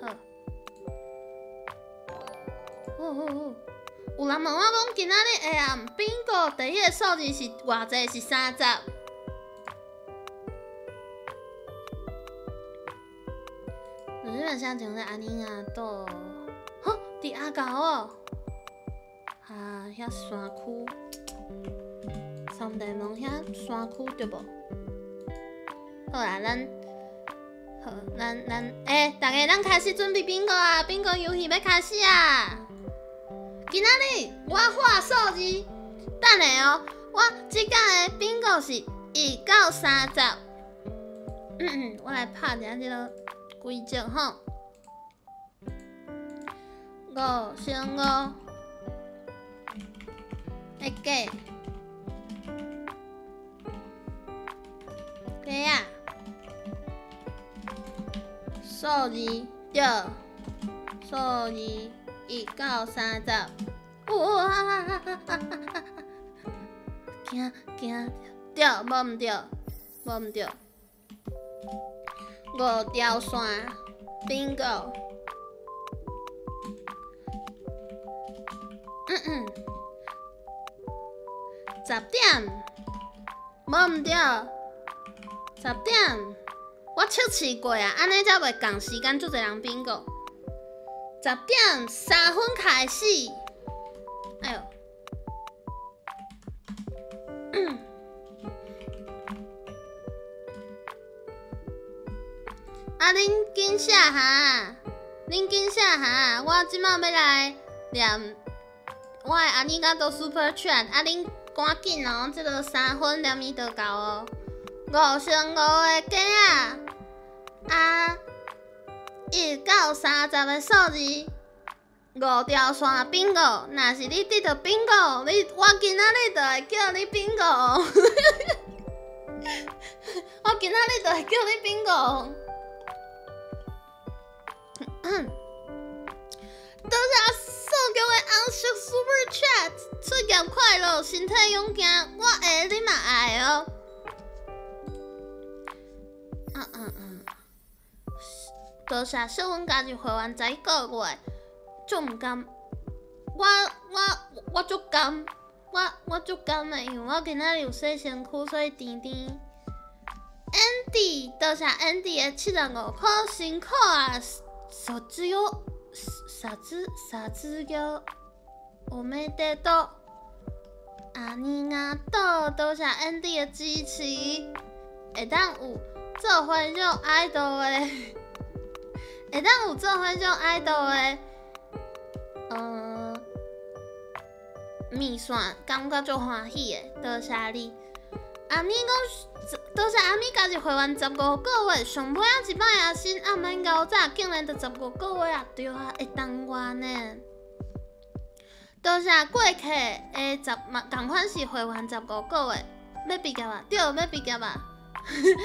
好。哦哦哦！有人问我讲，今仔日下暗 bingo 第一个數字是偌濟？是30。日本像讲的阿尼亚多，吼，伫阿狗哦，啊，遐山區，三地門遐山區對無？好啊，咱，好，咱，欸，大家咱開始準備 bingo 啊！bingo 遊戲欲開始啊！今仔日我畫數字，等下哦，我這工的 bingo 是1到30。我來拍一下這個規則吼，5乘5，會加，加啊，數字對，數字1到30，哦哈哈哈哈哈哈！驚驚對，無毋對，無毋對。五條線，bingo。10點，無毋對，10點，我測試過啊，按呢才袂仝時間，足濟人 bingo。10點3分開始，哎喲。啊！恁緊寫哈，恁緊寫哈！我這馬欲來念我的阿尼嘎多 Super Chat，啊！恁趕緊哦，這個3分念伊就到哦。5乘5的加仔，啊，1到30的數字，五條線 bingo。若是你得著 bingo，你我今仔日就會叫你 bingo。我今仔日就會叫你 bingo。多謝宋強的紅色 Super Chat，出業快樂，身體勇健，我會，你嘛愛哦。多謝小阮加入會員11個月，足毋甘，我足甘，我足甘的，因為我今仔日有洗身軀，所以甜甜。Andy，多謝 Andy 的75塊，辛苦啊！卒業，卒業，おめでとう，ありがとう，多謝 Andy 的支持，會當有做伙做 idol 的，會當有做伙做 idol 的，麵線感覺足歡喜的，多謝你。阿咪講，多謝阿咪加入會員15個月，上尾仔一擺阿新暗暝熬早，竟然就15個月啊！對啊，會動員呢。多謝過客的十嘛，仝款是會員15個月，欲畢業啊？對，欲畢業啊！欲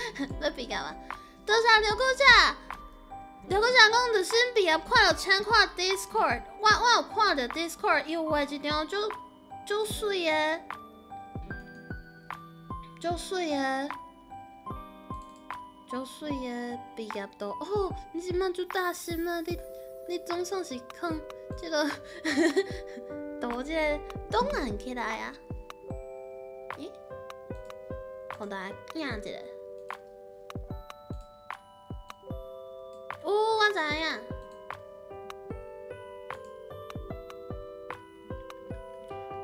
畢業啊！多謝劉國者，劉國者講，就新畢業快樂，請看 Discord，我有看著 Discord，伊有畫一張足足媠的。足媠的，足媠的畢業圖哦！你這擺足大心啊！你總算是囥這個圖這個檔案起來啊！咦？予大家影一下。哦，我知影。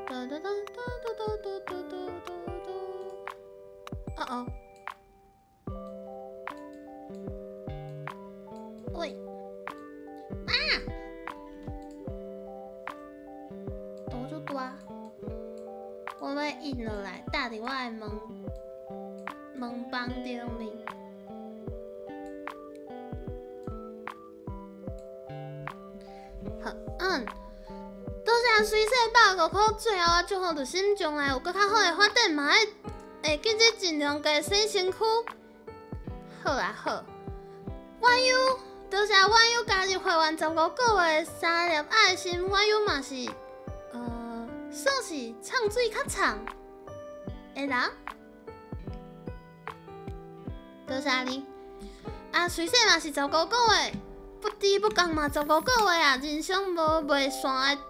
哒哒哒哒哒哒哒哒哒。哦哦，喂，啊！图足大，我欲印落來，搭佇我的門房頂面。好，多謝水洗150箍，最後我祝福著心將來有閣較好的發展嘛。會記得盡量家洗身軀。好啊好，網友多謝網友加入會員15個月，3粒愛心，網友嘛是，算是唱水較長的人。多謝你。啊，随说嘛是15個月，不知不觉嘛15个月啊，人生无袂散的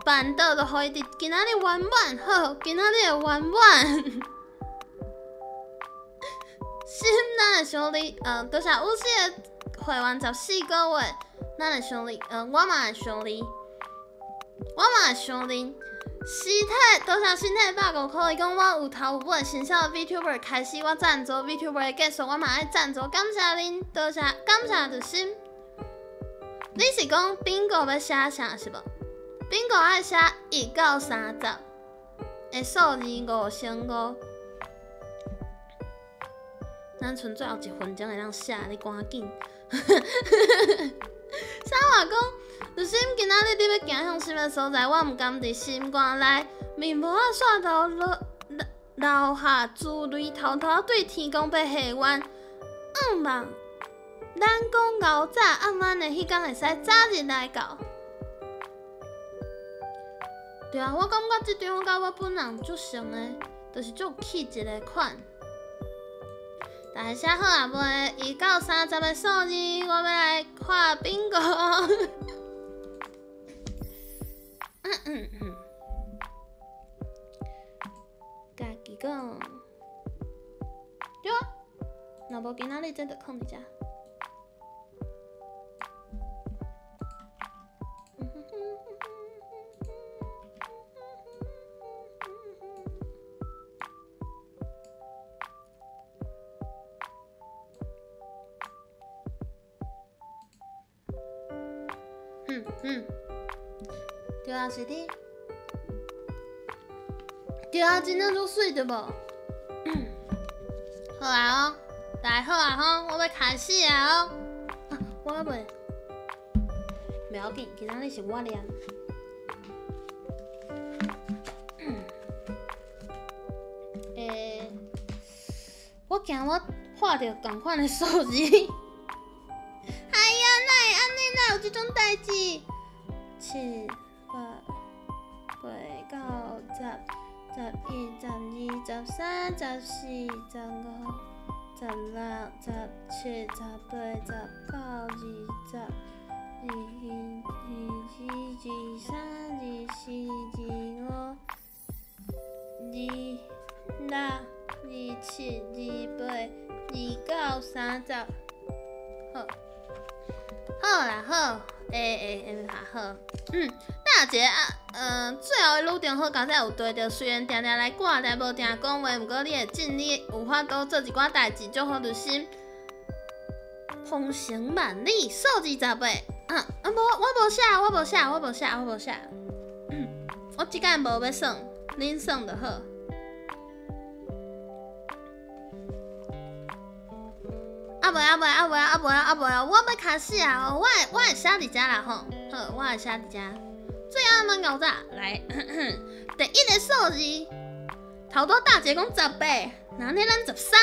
办道，就予伊伫今仔日圆满。好，今仔日会圆满。心，咱会相你，多谢五四的会员14个月，咱会相你，我嘛会相你，我嘛会相你。身体，多谢身体150块，伊讲我有头有尾，新手 VTuber 开始我赞助 VTuber 的结束，我嘛爱赞助，感谢恁，多谢，感谢热心。你是讲 bingo 欲写啥是无？bingo 爱写1到30的数字五乘五。咱賰最后一分钟会当写，你赶紧。啥话讲？热心今仔日你欲行向啥物所在？我毋甘伫心肝内，面无仔煞流落流下珠泪，偷偷对天公欲下愿。愿望，咱讲熬早暗晚的彼工会使早日来到。对啊，我感觉这张佮我本人足像的，就是足有气质的款。大家写好啊未？1到30的数字，我欲来画 bingo。家己讲，对啊，若无今仔日这就囥伫遮。对啊，是你。对啊，真正足媠对无？好啊哦，大家好啊吼，我欲开始啊哦。啊，我袂，袂要紧，今仔日是我念。欸，我惊我画著仝款的数字。哎呀，哪会按呢？哪有这种代志？7、8、8、9、10、11、12、13、14、15、16、17、18、19、20、21、22、23、24、25、26、27、28、29、30。好，好啦，好，会会会较好。大姐啊，最后的女中好佳哉有对著，虽然定定来挂，但无定讲话，毋过你会尽力有法度做一寡代志，祝福热心。鹏程万里，数字18。啊啊，无，我无写，我无写，我无写，我无写。我这摆无欲算，恁算就好。啊袂啊袂啊袂啊袂啊袂啊！我欲开始啊！我会写伫遮啦吼，好，我会写伫遮。最后咱熬早来，第一个数字，头拄大姐讲18，那呢咱13。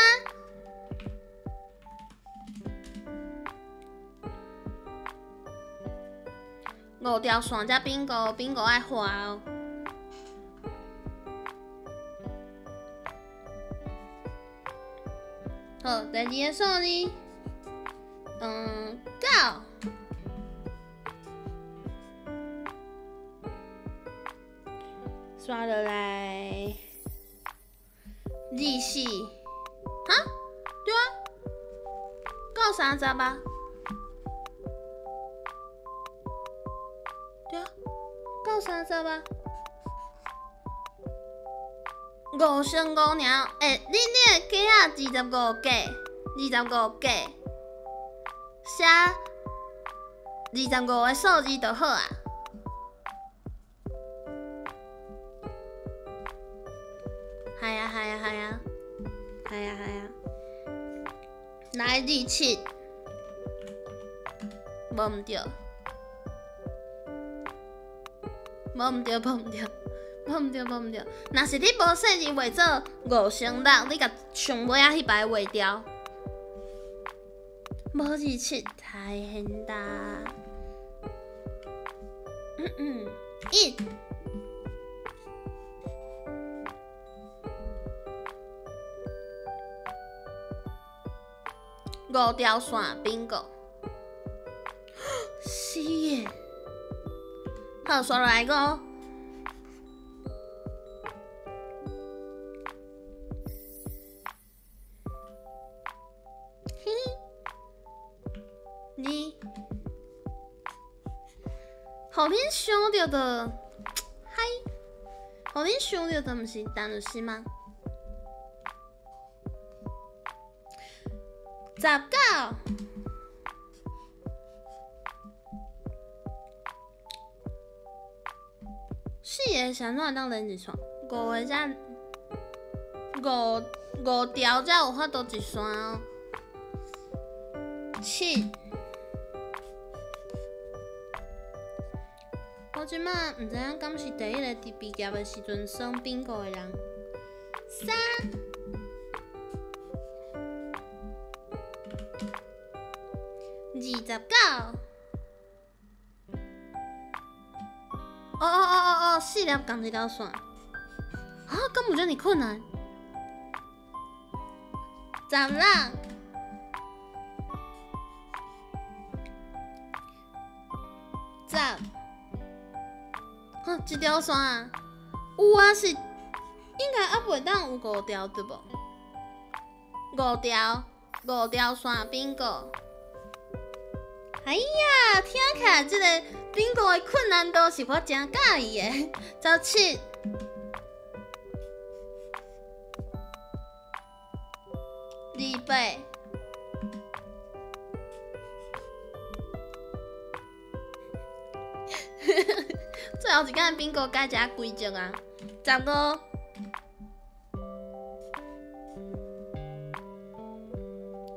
五条线才 bingo，bingo 爱画哦。好，第二个数字，9。刷落来，24，哈？对啊，到30啊？对啊，到30啊？5乘5尔，欸，你的格仔25格，25格，写25个数字就好啊。系啊系啊系啊，系啊系啊。来27，无毋对，无毋对，无毋对。无毋对，无毋对。若是你无细字画做5乘6，你共上尾仔彼排画掉。无27太现大。1。5条线，bingo。好，刷落來五。嘿，你，予恁想著的，嗨，予恁想著的，毋是陳律師嗎？19。四个是按怎會當連一線？五個才五五條才有法度一線哦。7，我這擺毋知影敢是第一个佇畢業的時陣耍 bingo 的人。3，29。哦哦哦哦哦，四粒仝一條線，啊，敢有遮爾困難？16，10，哈，一條線啊，有啊，是應該猶袂當有五條對無？五條，五條線 bingo。哎呀，聽起來這個 bingo 的困難度是我誠佮意的。17，28，最後一工 bingo 改一下規則啊！15，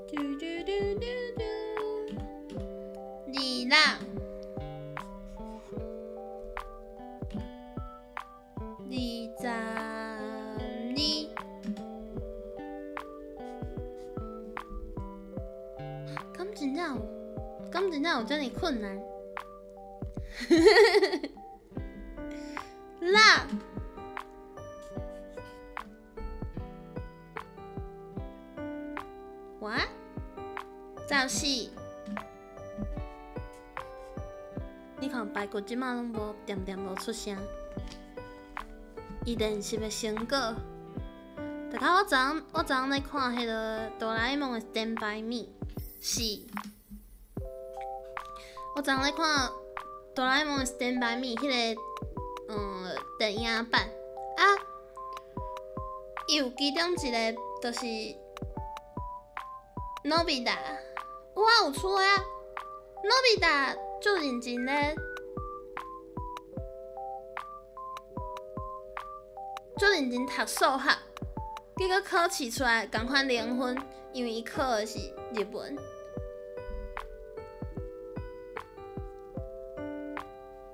嘟嘟嘟嘟嘟，26，22，敢真正有？敢真正有遮爾困難？6，哇，14，你看排骨這擺攏無，恬恬無出聲。伊練習的成果，大家我昨昏咧看彼个哆啦 A 夢的《Stand by Me》，是，我昨昏咧看哆啦 A 夢的《Stand by Me》彼个電影版啊，伊有其中一个就是のび太，有啊有出啊，のび太足認真咧。足認真讀數學，結果考試出來仝款零分，因為伊考的是日文。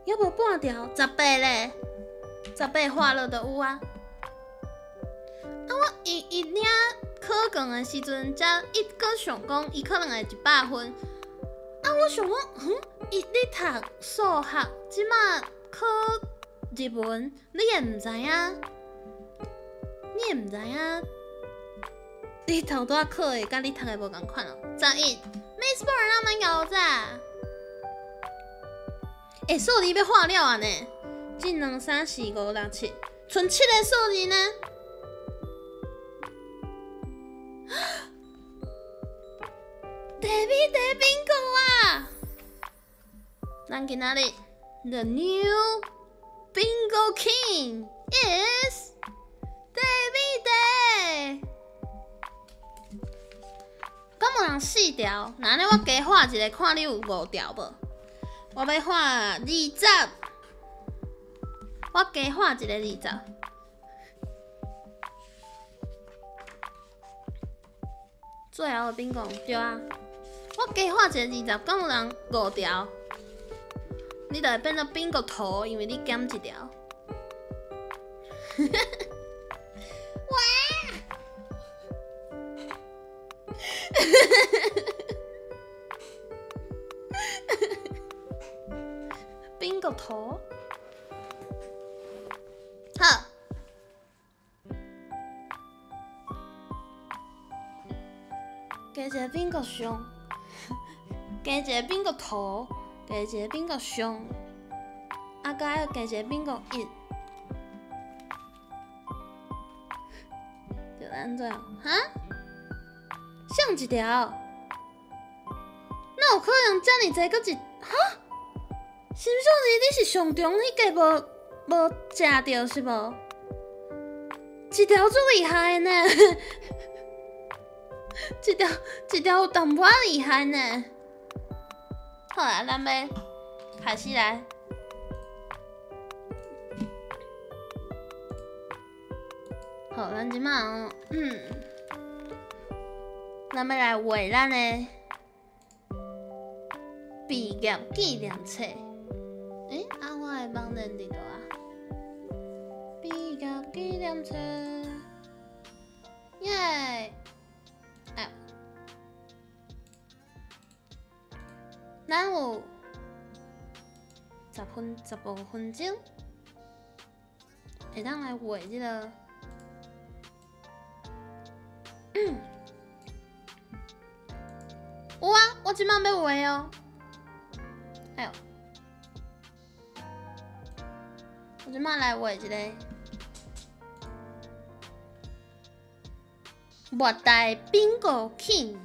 猶無半條，18咧，18畫了就有啊。啊，我伊伊領考卷的時陣，才伊閣想講，伊可能會100分。啊，我想講，哼，伊咧讀數學，這馬考日文，你會毋知影？你會毋知影？你頭拄仔考的，佮你讀的無仝款哦。11，Miss Bird 那麼牛仔。欸，數字欲畫了啊呢？一、兩、三、四、五、六、七，賰七个數字呢？地米地 bingo 啊！咱今仔日 The new Bingo King is 地米地。敢有人四條？那按呢我加畫一个，看你有五條無？我欲畫20，我加畫一个20。最後的 bingo 對啊，我加畫一个20，敢有人五條？你就會變做 bingo 頭，因為你減一條。哇！Bingo 頭，好，加一个 Bingo 熊，加一个 Bingo 頭，加一个 Bingo 熊，啊，啊，閣愛加一個 bingo 一，就按怎？哈？省一條？哪有可能遮爾濟？閣一哈？心少你你是上中彼個無無食著是無？一條足厲害呢，一條一條有淡薄仔厲害呢。好啊，咱欲開始來。好，咱這擺，咱欲來畫咱的畢業紀念冊。欸，啊，我的網站佇佗啊？畢業紀念冊，耶！哎，咱有10分15分鐘，會當來畫這个。有啊，我這擺欲畫哦。哎喲，我這擺來畫一个末代 Bingo King，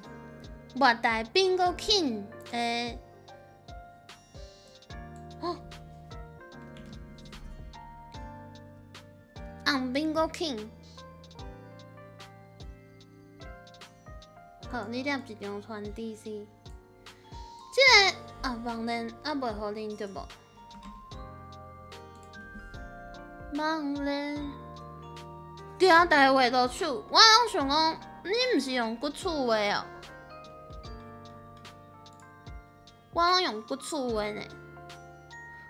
末代 Bingo King 的，哦，红 Bingo King。好，你摄一张传 DC。这个啊，网恋啊，袂予恁对无？网恋对啊，逐个画落手，我拢想讲，你毋是用骨刺画哦？我拢用骨刺画呢。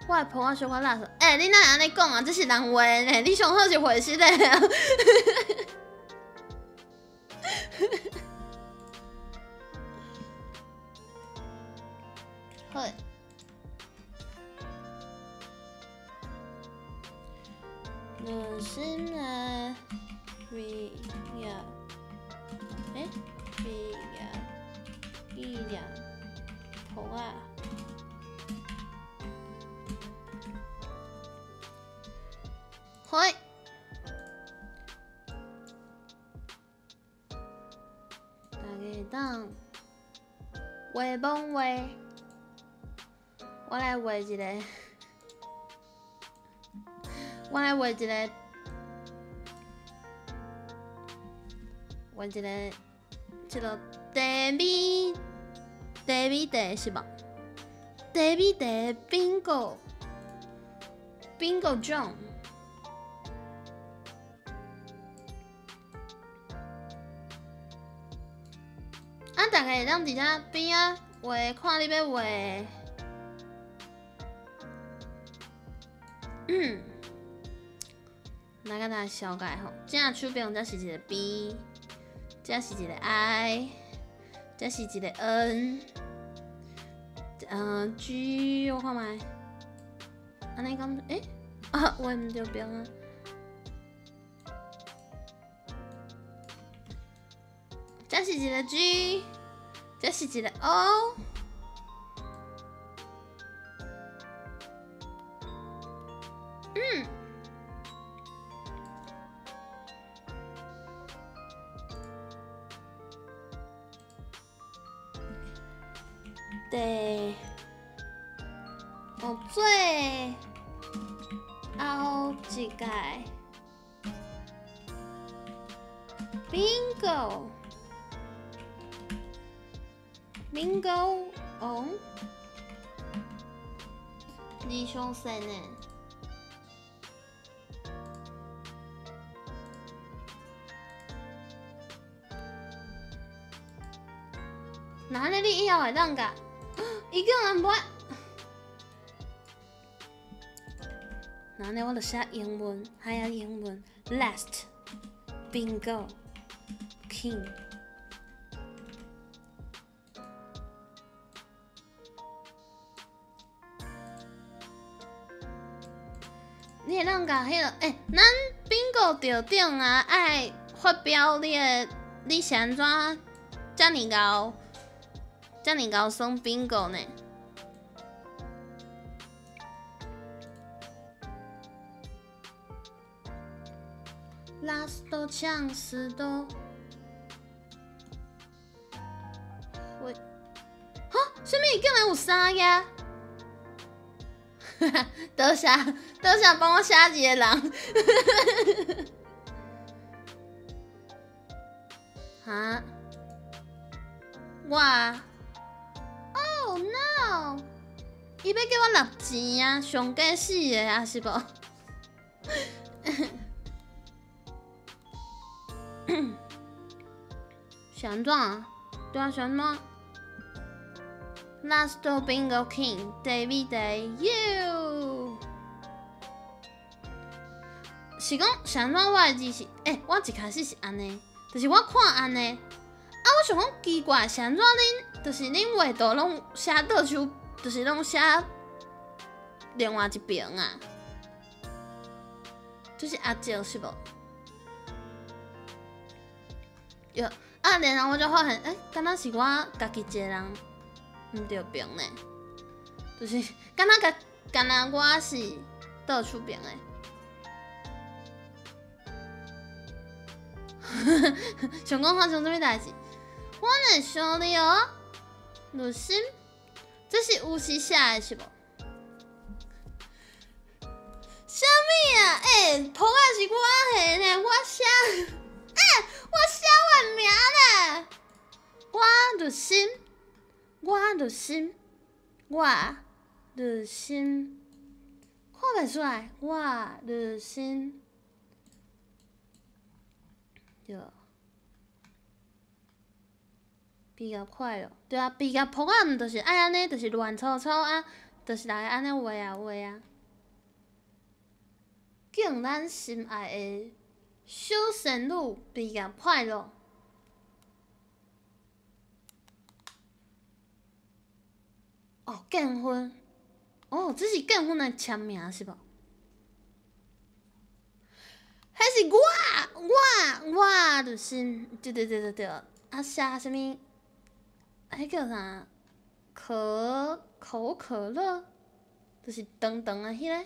我的婆仔小可垃圾，欸，你哪會按呢講啊？這是人畫的呢，你上好是畫實的啊。好。女生的毕業，欸，畢業紀念簿仔。好。大家當畫罔畫，我來畫一个，我來畫一个，畫一个，這个茶米茶米茶是無？茶米茶 Bingo Bingo 獎。啊！大家會當佇遮邊仔畫，看你欲畫。來共大家紹介吼，正手邊這是一个 B，這是一个 I，這是一个 N，G，我看覓，按呢講，欸，啊，畫毋著邊啊。這是一个 G，這是一个 O。對，我最後一屆 Bingo。Bingo 王，你上线呢？那按呢你以後會當共？伊叫人無？那按呢我就寫英文，還有英文，Last Bingo King。你會當共彼个，欸，咱 Bingo 著頂啊，愛發表你的，你是按怎遮爾𠢕，遮爾𠢕耍 Bingo 呢？ Last chance 都会，哈？啥物？竟然有三个？多谢多谢，帮我写字的人。哈？我？Oh no！伊欲叫我纳钱啊，上该死的啊，是无？是按怎？对啊，是按怎？Last Bingo King David You 是讲是按怎？我的字是，欸，我一开始是按呢，就是我看按呢，啊，我想讲奇怪，是按怎恁，就是恁画图拢写倒手，就是拢写另外一边啊？这是阿叔是无？哟，啊，然后我就发现，欸，敢若是我家己一个人毋对边呢？就是敢若家，敢若我是倒手边的。想讲发生啥物代志？我会想你哦，律心，这是有时写的是无？啥物啊？欸，噗仔是我下呢，我写，欸，我写我名呢。我律心，我律心，我律心，看袂出来，我律心，对。比较快乐，对啊，比较噗仔毋就是爱按呢，就是乱粗粗啊，就是来按呢画啊画啊。敬咱心爱的小仙女毕业快乐。哦，结婚，哦，这是结婚的签名是无？彼是我，我，我就是，对对对对对，啊写啥物？彼叫啥？可口可乐，就是长长的彼个。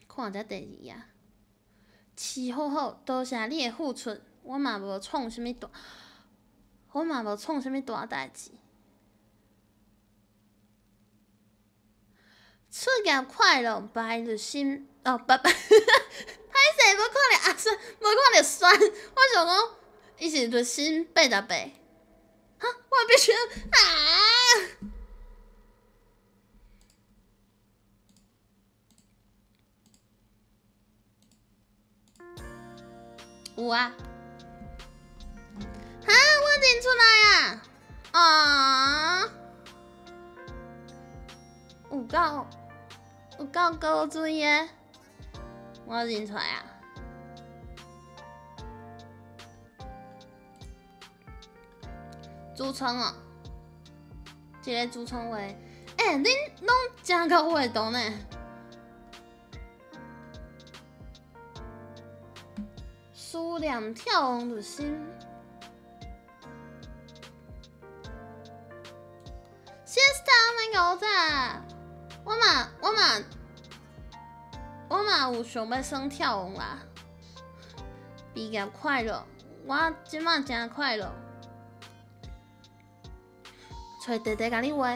看者第二啊，饲好好，多谢你的付出，我嘛无创啥物大，我嘛无创啥物大代志。出业快乐，拜日心哦，拜拜。歹势，无看著阿酸，无看著酸，我想讲伊是日新88，哈，我必须啊！有啊！哈，我认出来啊！啊！有够有够高水的，我认出来啊！主创哦，这个主创画，欸，恁拢真够画图呢。思念跳王入心，谢谢他们狗仔，我嘛有想欲耍跳王啦。毕业快乐，我这马真快乐。揣弟弟共你画，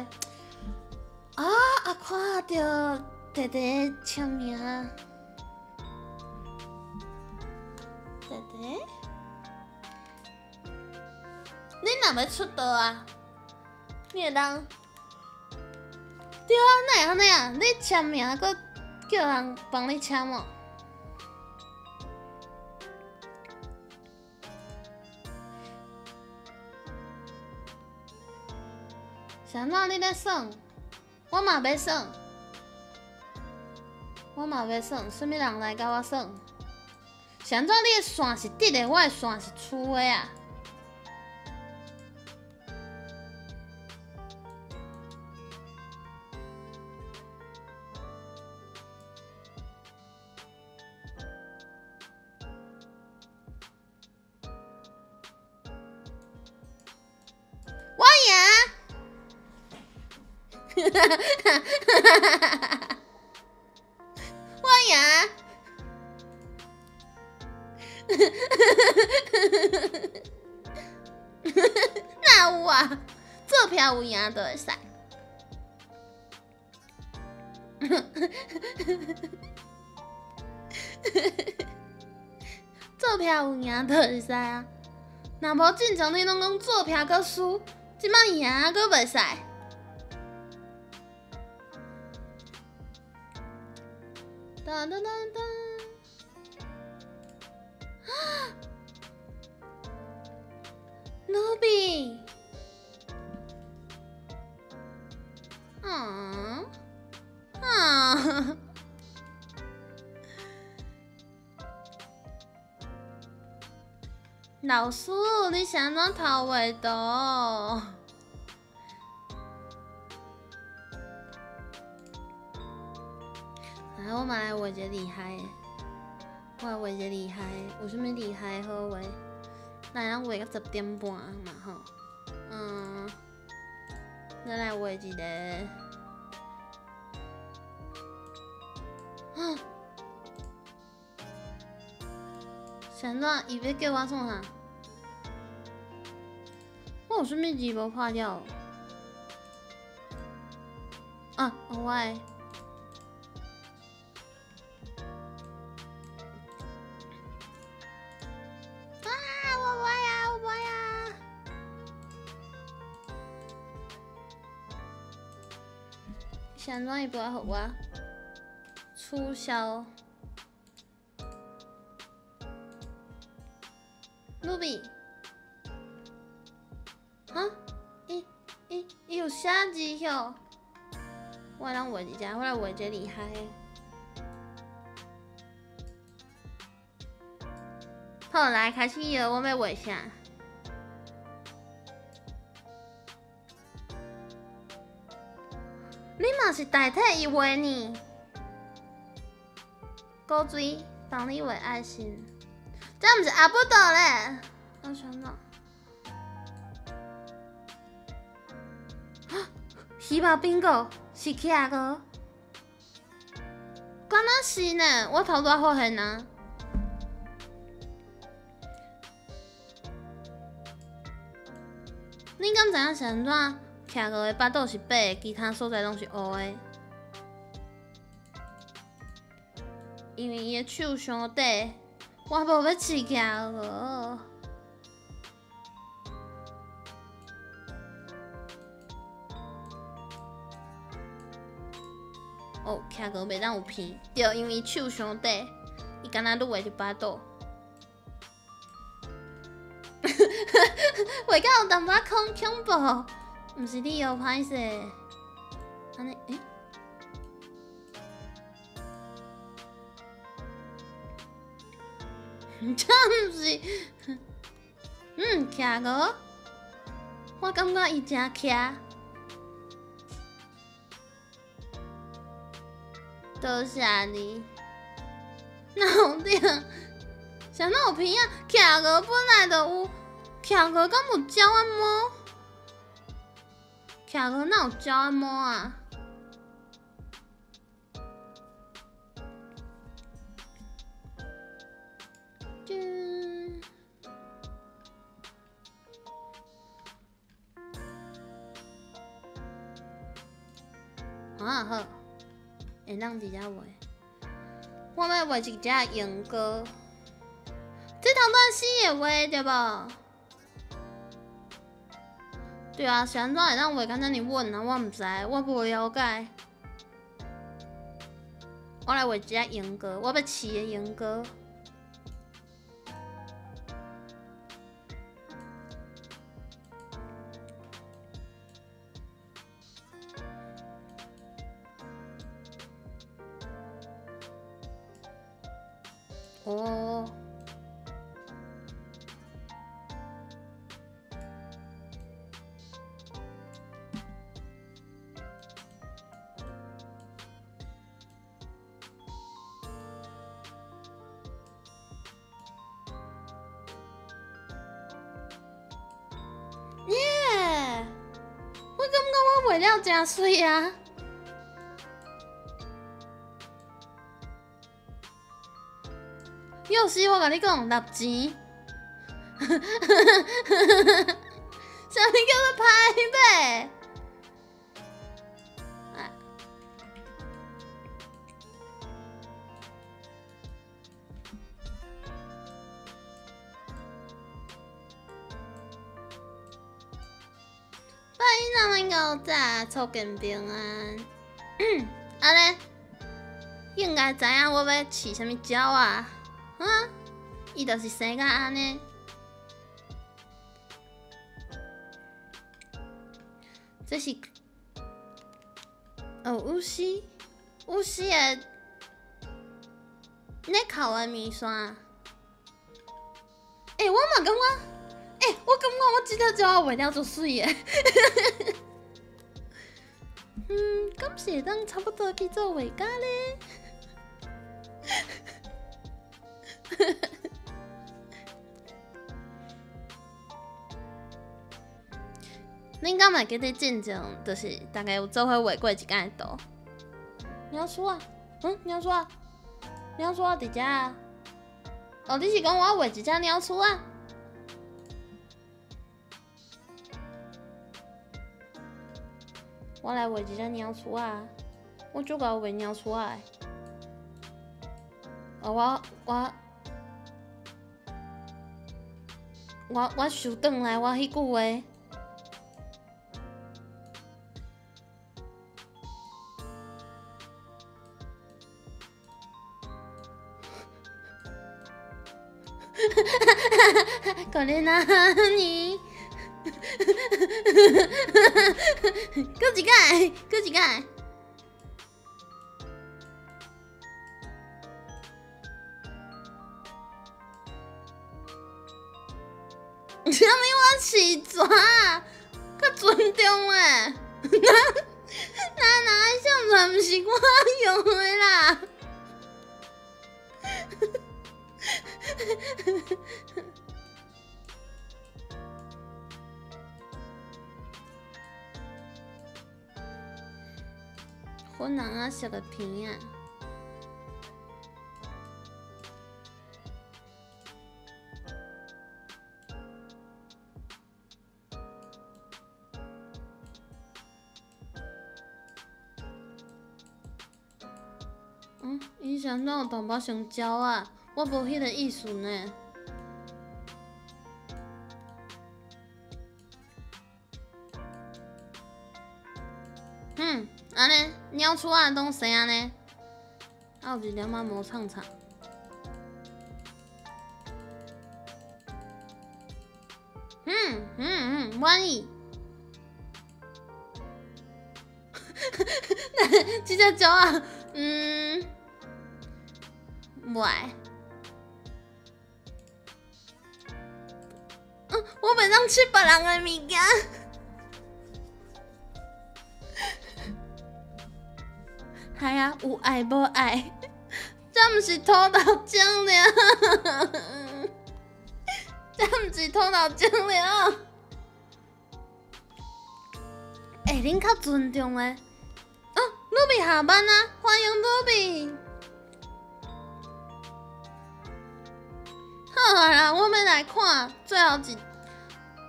啊啊！看著弟弟签名。弟弟，你若欲出道啊？你会当？对啊，哪会按呢啊？你签名阁叫人帮你签哦？是按怎你咧耍？我嘛欲耍，我嘛欲耍，啥物人来佮我耍？是按怎你的线是直的，我的线是粗的啊？我赢！我赢！哪有啊？做票有赢就会使。做票有赢就会使啊！若无进前你拢讲做票阁输，这摆赢阁袂使。噔噔噔噔！啊！卢比，嗯啊！老师，你是按怎偷画图？来，我嘛来画一个厉害的，我来画一个厉害的，有啥物厉害的好画？咱会当画到10点半嘛吼。嗯，咱来画一个。啊！是按怎？伊欲叫我创啥？我有啥物字无拍了？啊，我的。啊！我无爱啊！我无爱啊！是按怎伊无爱予我取消？卢比，哈？伊伊伊有写字哟。我来画一只，我来画一个厉害的。好，来开始了，我欲画啥？你嘛是代替伊画呢？古锥帮你画爱心，这毋是阿不道咧？我想怎？希望冰果是企鹅，敢若是呢？我头拄仔发现啊！你敢知影是按怎？企鹅的腹肚是白的，其他所在拢是乌的。因为伊的手伤短，我无欲饲企鹅。哦，企鹅袂当有鼻，对，因为伊手伤短，伊敢若愈画就腹肚。画甲有淡薄仔恐怖，毋是你哦，歹势。按呢，欸？这毋是？嗯，企鹅，我感觉伊诚企。多谢你。哪有点？啥哪有鼻啊？企鹅本来就有，企鹅敢有鸟仔毛？企鹅哪有鸟仔毛啊？啊好，会当伫遮画。我欲画一只鹦哥，这头段四个画对无？对啊，是按怎会当画甲遮尔稳啊？我毋知，我无了解。我来画一只鹦哥，我欲饲的鹦哥。哦，耶！我感觉我画了诚媠啊！又是我共你讲，纳钱。啥物叫做歹买？拜咱们狗仔，祝健平安。按呢，应该知影我欲饲啥物鸟仔，啊？伊就是生甲按呢。这是哦，有时有时的咧哭的面线。欸，我嘛感觉，欸，我感觉我这条鸟仔画了足媠的。嗯，敢是会当差不多去做画家咧？恁敢会记得进前，就是大家有做伙画过一工的图？鸟鼠啊，嗯，鸟鼠啊，鸟鼠啊，伫遮啊。哦，你是讲我画一只鸟鼠啊？我来画一只鸟鼠啊！我足𠢕画鸟鼠仔的。哦，我收转来我彼句话。可怜啊你！阁一摆，阁一摆。啥物？我饲蛇，较尊重咧。哪哪相片毋是我用的啦。粉红仔色的鼻仔。嗯，伊是按怎有淡薄像鸟仔？我无彼个意思呢。嗯，按呢，鸟鼠仔拢生按呢，啊有一点仔毛氅氅。嗯嗯嗯，满意。这只鸟仔，嗯，袂。嗯，我袂当吃别人的物件。系啊，有爱无爱，这毋是土豆精灵，这毋是土豆精灵。欸，恁较尊重的。啊，鲁比下班啊，欢迎鲁比。好啊啦，我欲来看最后一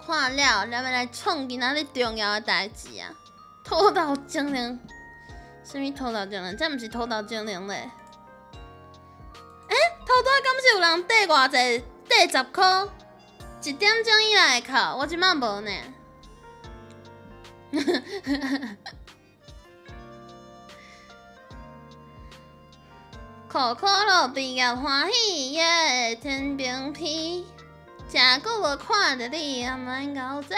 看了，咱欲来创今仔日重要的代志啊！土豆精灵。啥物土豆精灵？这毋是土豆精灵咧。欸，头拄仔敢是有人缀偌济？缀10箍，1点钟以内会扣，我这摆无呢。可可乐毕业欢喜耶，天平皮，诚久无看著你，阿免𠢕早。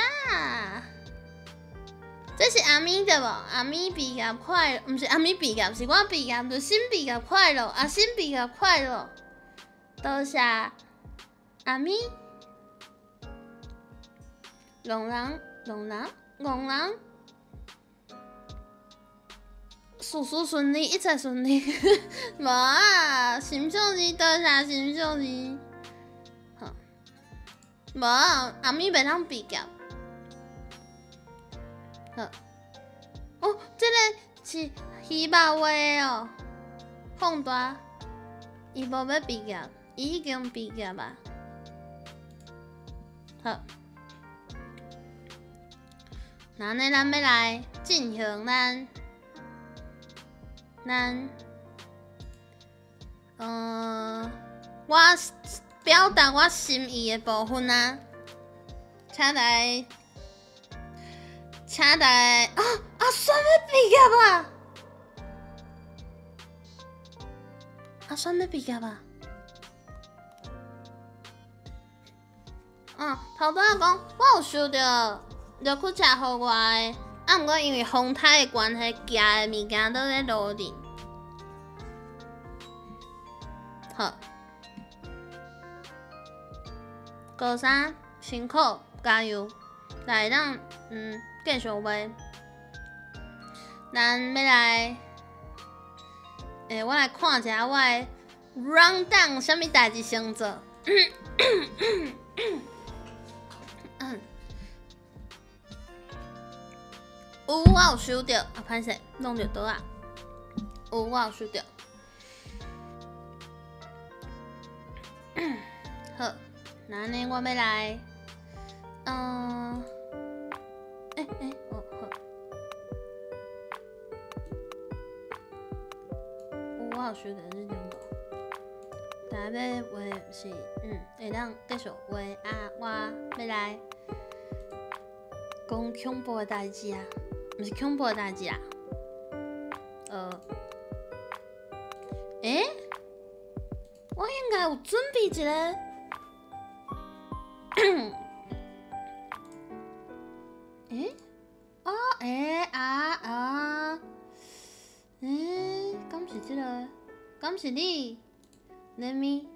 这是阿咪对无？阿咪毕业快乐，毋是阿咪毕业，是我毕业，就新毕业快乐，阿新毕业快乐。多谢阿咪，龙人，龙人，戆人，事事顺利，一切顺利。无啊，心小字，多谢心小字。好，无啊，阿咪袂当毕业。好，哦，这个是鱼肉画的哦，放大，伊无欲毕业，已經畢業啊。好，那呢，咱欲來進行咱，我表達我心意的部分啊，請來，請來，啊阿孫欲畢業啊！阿孫欲畢業啊！嗯，頭拄仔講，我有收著綠曲車予我的，啊，毋過因為風颱的關係，寄的物件都咧路頂。好，高三辛苦加油，來咱繼續畫，咱欲來，欸，我來看一下我的 rundown 啥物代誌先做。有，我有收著，啊，歹勢，弄著桌仔。有，我有收著。好，那按呢，我欲來，欸欸，哦好。有，我有收著這張圖。大家欲畫是，會當繼續畫啊，我欲來講恐怖的代誌啊，毋是恐怖的代誌啊，欸，我應該有準備一個，欸，哦，欸啊啊，欸，敢是這個？敢是你？Let me，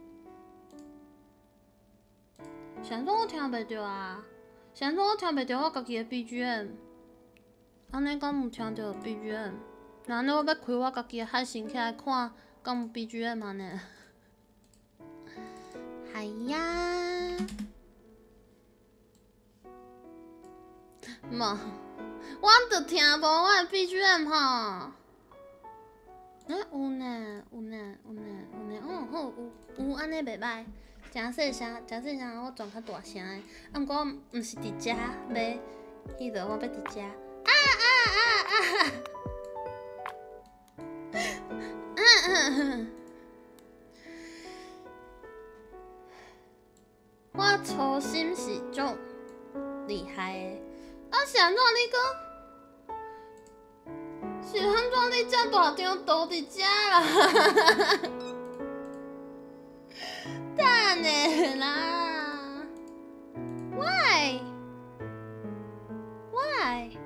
是按怎我聽袂著啊？是按怎我聽袂著我家己的 BGM？按呢敢有聽著 BGM？那按呢我欲開我家己的海星起來看，敢有 BGM 按呢？係呀，無，我著聽無我的 BGM 吼。欸，有呢，有呢，有呢，有呢，哦，好，有有按呢袂䆀，誠細聲，誠細聲，我轉較大聲的。啊，毋過我毋是佇遮欲，彼落我欲佇遮。啊啊啊啊！我粗心是足厲害的。啊，是按怎你閣？是按怎你遮大張圖佇遮啦？等下啦！Why? Why?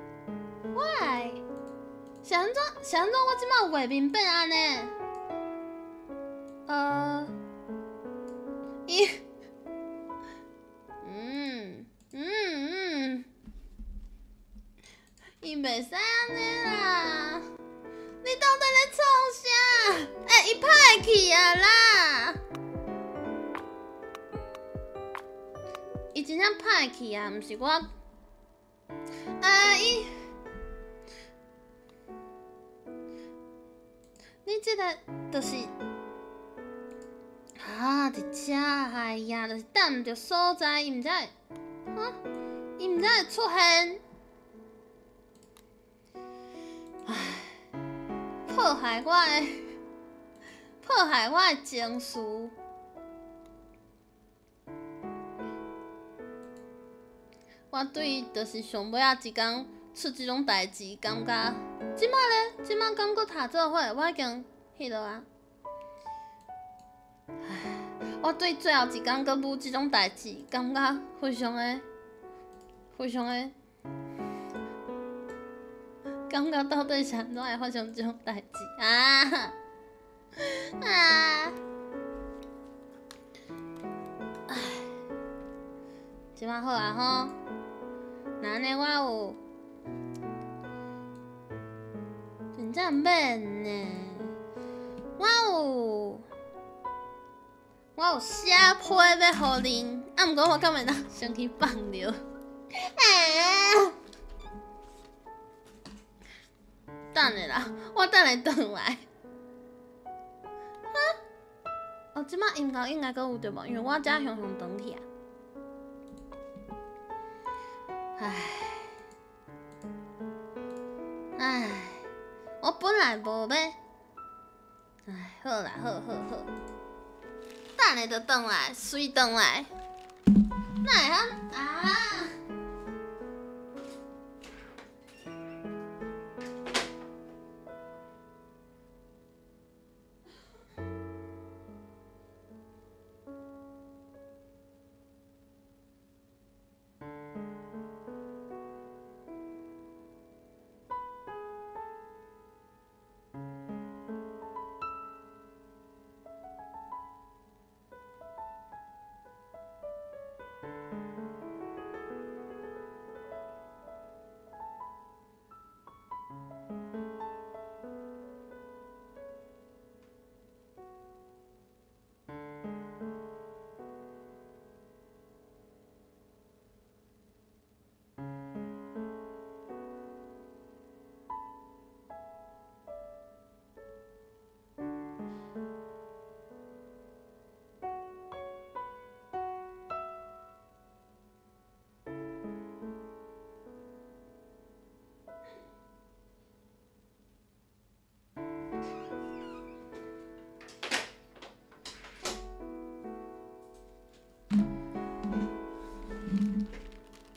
Why? 是按怎？是按怎？我這擺畫面變按呢？伊，伊袂使按呢啦！你到底咧創啥？欸，伊歹去啊啦！伊真正歹去啊，毋是我。啊伊，你這个就是，啊，佇遮，哎呀，就是等毋著所在，伊毋知，哈，伊毋知會出現。唉，破壞我的情緒。我對就是上尾仔一工出這種代誌，感覺這擺咧，這擺敢閣讀做伙，我已經彼落啊。唉，我對最後一工閣舞這種代誌，感覺非常的、非常的，感覺到底是按怎會發生這種代誌啊？啊！唉，這擺好啊吼。那按呢，我有真正免呢。我有寫批欲予恁，啊，毋過我敢會當先去放著。啊！等下啦，我等下轉來。哈？哦，這擺音效應該閣有對無？因為我才雄雄轉去啊。唉，唉，我本來無欲。唉，好啦，好好好，等下就轉來，隨轉來。哪會遐啊？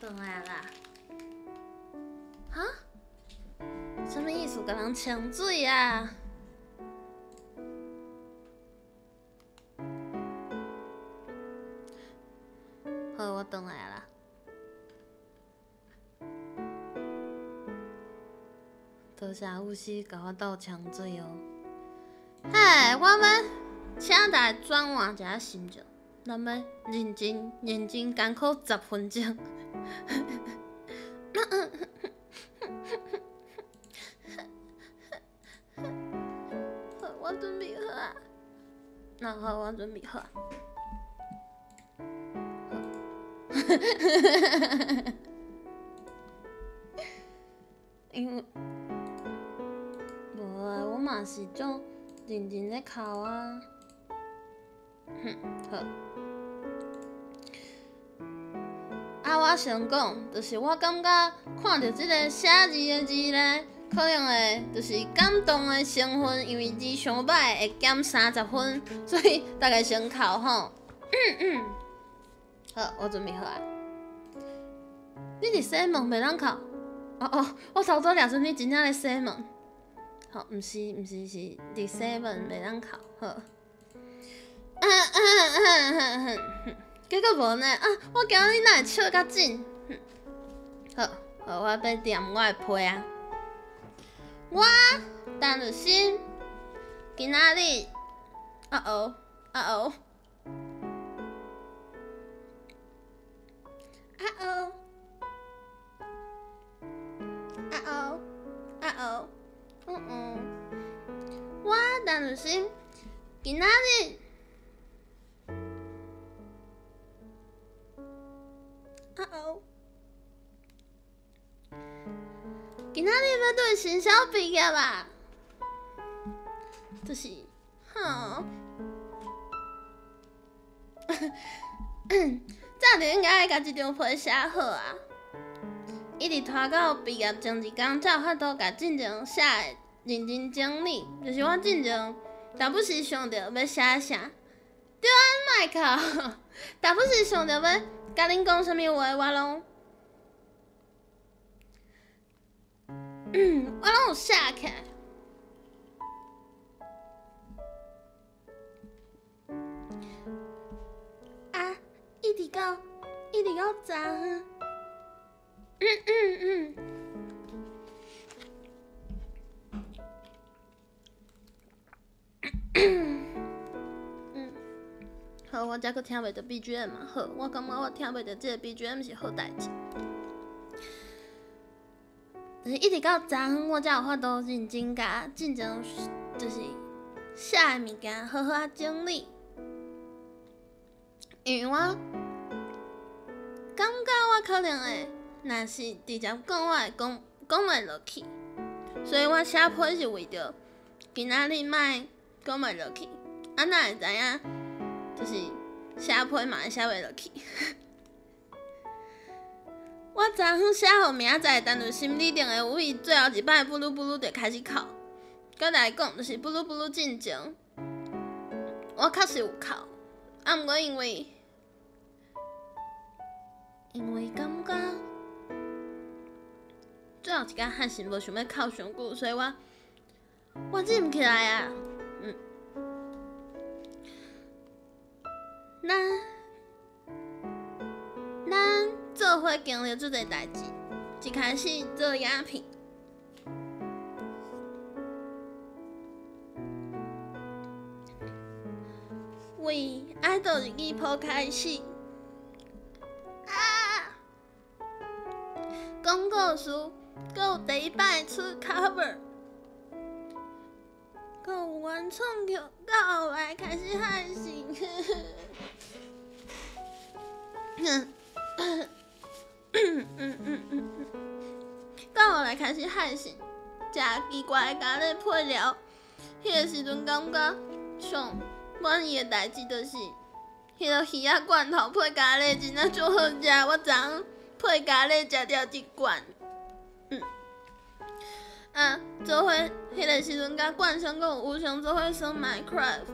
轉來啦！哈？啥物意思？共人沖水啊？好，我轉來啦。多謝有時共我鬥沖水哦。嘿，我欲請大家轉換一下心情，咱欲認真認真艱苦10分鐘。好，我準備好啊。那好，我準備好啊。因為無啊，我嘛是足認真咧哭啊。哼，好。啊，我先講，就是我感覺看著這个寫字的字咧，可能會就是感動的成分，因為字傷歹會減30分，所以大家先哭吼。好，我準備好啊。你佇洗門袂當哭？哦哦，我頭拄掠準你真正咧洗門。好，毋是毋是，是佇洗門袂當哭。好。結果無呢啊！我驚你哪會笑甲真。好，好，我欲念我的批啊。我陳日新，今仔日，啊哦，啊哦，啊哦，啊哦，啊哦，嗯嗯，我陳日新，今仔日。啊哦！今仔日欲對新小畢業啊，就是，吼，早就應該共這張批寫好啊！一直拖到畢業前一工，才有法度共進前寫的認真整理。就是我進前，但不時想著欲寫啥，對啊，莫哭，但不時想著欲共恁講啥物話，我攏有寫起來。啊，一直到昨昏，好，我才閣聽袂著 BGM 嘛。好，我感覺我聽袂著這個 BGM 是好代誌。就是一直到昨昏，我才有法度認真共進前就是寫的物件好好仔整理。因為我感覺我可能會，若是直接講，我會講講袂落去，所以我寫批是為著今仔日莫講袂落去。啊，哪會知影？就是寫批嘛會寫袂落去。我昨昏寫予明仔載，但是心理定的位，最後一擺布魯布魯就開始哭。閣來講，就是布魯布魯進前，我確實有哭，啊，毋過因為感覺最後一工還是無想欲哭傷久，所以我忍毋起來啊。咱做伙經歷足濟代誌，一開始做影片，為愛豆日記鋪開始，啊，講故事，閣有第一擺出 cover。閣有原創曲，到後來開始海信。到後來開始海信，食奇怪的咖喱配料，彼个時陣感覺上滿意的代誌就是彼个魚仔罐頭配咖喱，真正足好食。我昨昏配咖喱食掉一罐。啊，做伙彼个時陣，佮冠生閣有吳雄做伙耍 Minecraft，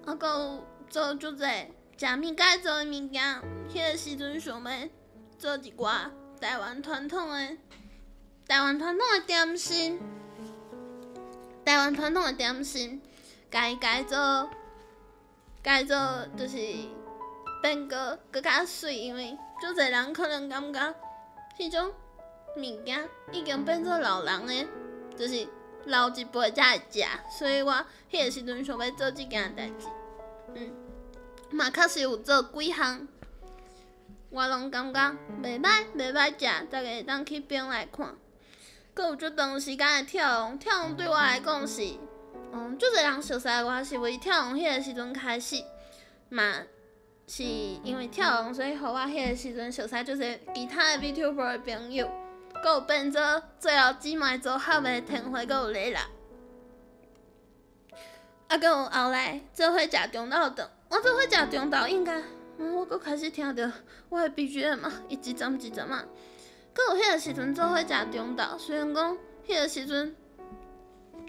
啊，閣有做足濟食物該做的物件。彼个時陣想欲做一寡台灣傳統的點心，台灣傳統的點心，共伊改做改做就是變閣閣較媠，因為足濟人可能感覺彼種物件已經變做老人的，就是老一輩才會食，所以我彼个時陣想欲做這件代誌，嘛確實有做幾項，我攏感覺袂歹，袂歹食，逐家會當去評來看。閣有足長時間的跳王，跳王對我來講是，足濟人熟似我是為跳王彼个時陣開始，嘛是因為跳王，所以予我彼個時陣熟似足濟其他的 VTuber 的朋友。閣有變做最後姊妹組合的天花，閣有雷啦。啊，閣有後來做伙食中晝頓，我做伙食中晝應該，我閣開始聽著我的 BGM 嘛，伊一針一針仔。閣有彼個時陣做伙食中晝，雖然講彼個時陣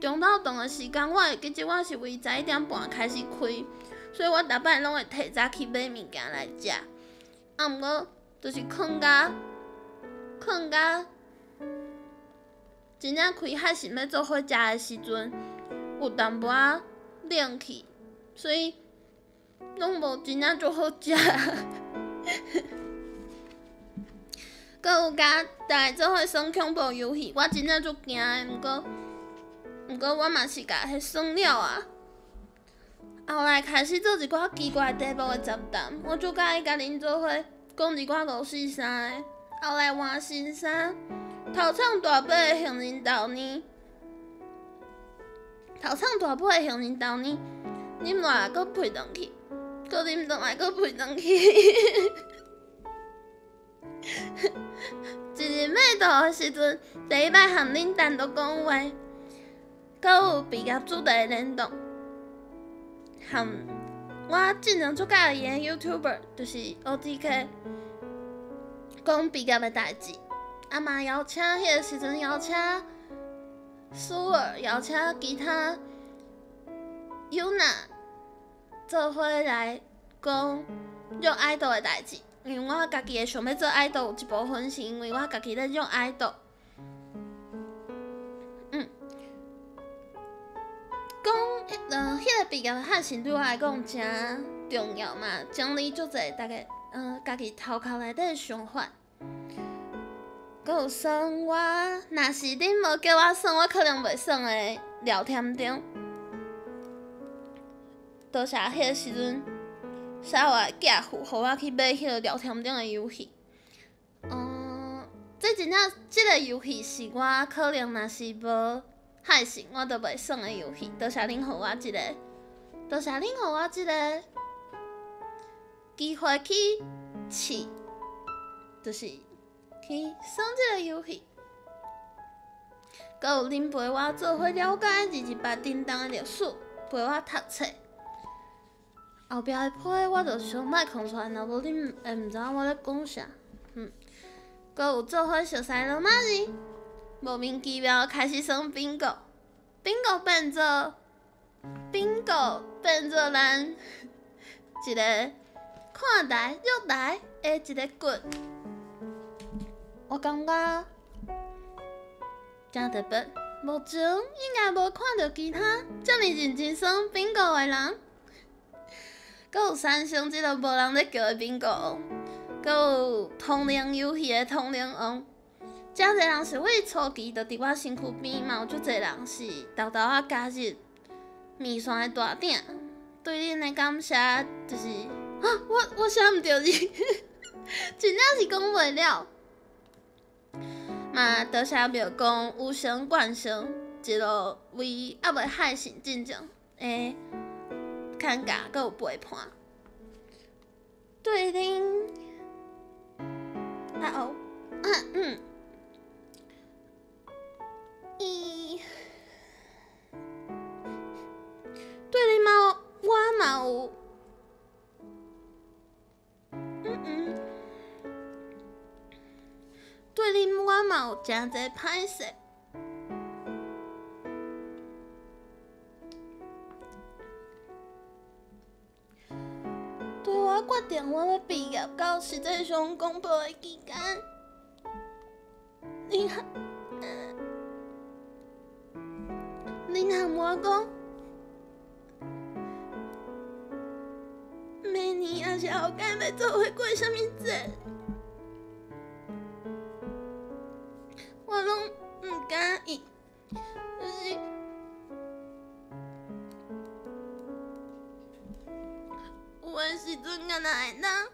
中晝頓的時間，我會記得我是為11點半開始開，所以我逐擺攏會提早去買物件來食。啊，毋過就是睏甲睏甲。真正開海是欲做伙食的時陣，有淡薄仔冷去，所以攏無真正足好食。閣有共逐家做伙耍恐怖遊戲，我真正足驚的，毋過我嘛是共彼耍了啊。後來開始做一寡奇怪題目的雜談，我足佮意共恁做伙講一寡五四三的。後來換新衫，頭創大尾的杏仁豆奶，頭創大尾的杏仁豆奶，啉落來閣噴轉去，閣啉轉來閣噴轉去。一日欲度的時陣，第一擺和恁單獨講話，閣有畢業主題聯動，和我之前足佮意的 YouTuber，就是 OTK，講畢業的代誌。啊嘛邀請彼个時陣邀請蘇爾，邀請其他 Yuna 做伙來講約愛豆的代誌。因為我家己會想欲做愛豆，有一部分是因為我家己咧約愛豆。講，彼个畢業的漢神對我來講誠重要嘛，整理足濟逐家，家己頭殼內底的想法。閣有耍我，若是恁無叫我耍，我可能袂耍的廖添丁。多謝彼个時陣，寫我的寄付，予我去買彼个廖添丁的遊戲。這真正這个遊戲是我可能若是無害心，我都袂耍的遊戲。多謝恁予我這個，多謝恁予我這个機會去試，就是去耍這个遊戲。閣有恁陪我做伙了解228叮當的歷史，陪我讀冊。后壁的批我就小莫空出来，若无恁会毋知影我咧讲啥。阁有做伙熟似罗马字，莫名其妙开始耍宾果，宾果变做咱一个看台入台的一个骨。我感觉诚特别，目前应该无看著其他遮尔认真耍宾果的人。阁有三星这个无人咧叫的宾果王，阁有通灵游戏的通灵王。诚济人是为初期就伫我身躯边，嘛有足济人是沓沓仔加入面线的大鼎。对恁的感谢就是啊，我写毋著字，真正是讲袂了。嘛，多谢庙公有成惯成，一路为犹未海信进前的牵教，阁有陪伴。对恁，啊哦，伊对恁嘛，我嘛有，对恁我嘛有诚济歹势。对我决定我欲毕业到实际上公布的期间，恁和我讲，明年抑是后盖欲做伙过啥物节，我拢毋敢应，就是有的时阵敢若会当，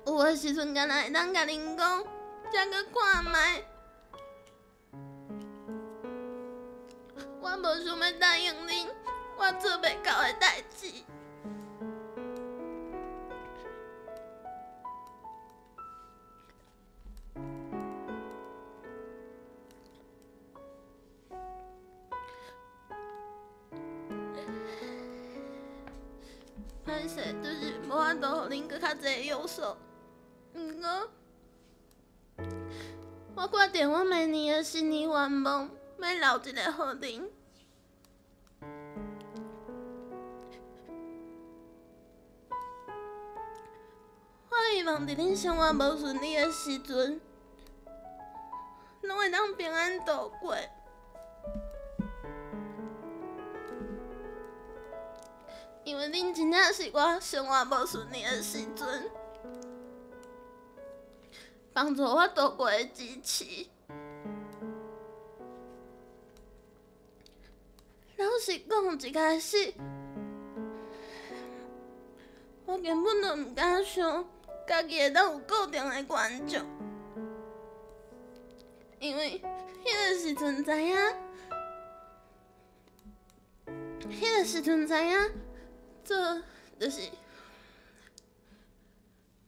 有的时阵敢若会当共恁讲，再阁看觅。我无想欲答应恁，我做袂到的代志。歹势，就是无法度予恁阁较济约束。毋过，我决定我明年的新年愿望，欲留一个予恁。我希望伫恁生活无顺利的时阵，拢会当平安度过。因为恁真正是我生活无顺利的时阵，帮助我度过的支持。老实讲，一开始我根本就毋敢想家己会当有固定的观众，因为彼个时阵知影，彼个时阵知影做就是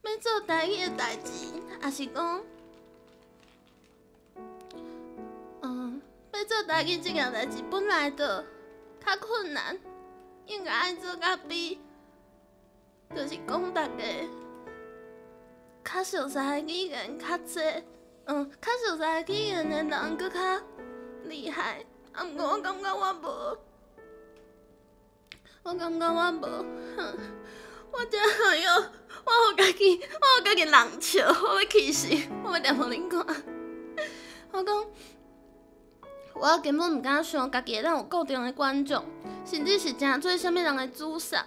欲做台语的代志，抑是讲，欲做台语这件代志本来就较困难，应该爱做甲比，就是讲逐家较熟悉的语言较济，较熟悉的语言的人阁较厉害。啊，毋过我感觉我无，我感觉我无，我真哎哟，我予家己人笑，我欲气死，我欲念予恁看。我讲，我根本毋敢想家己会当有固定的观众，甚至是成做啥物人的主角。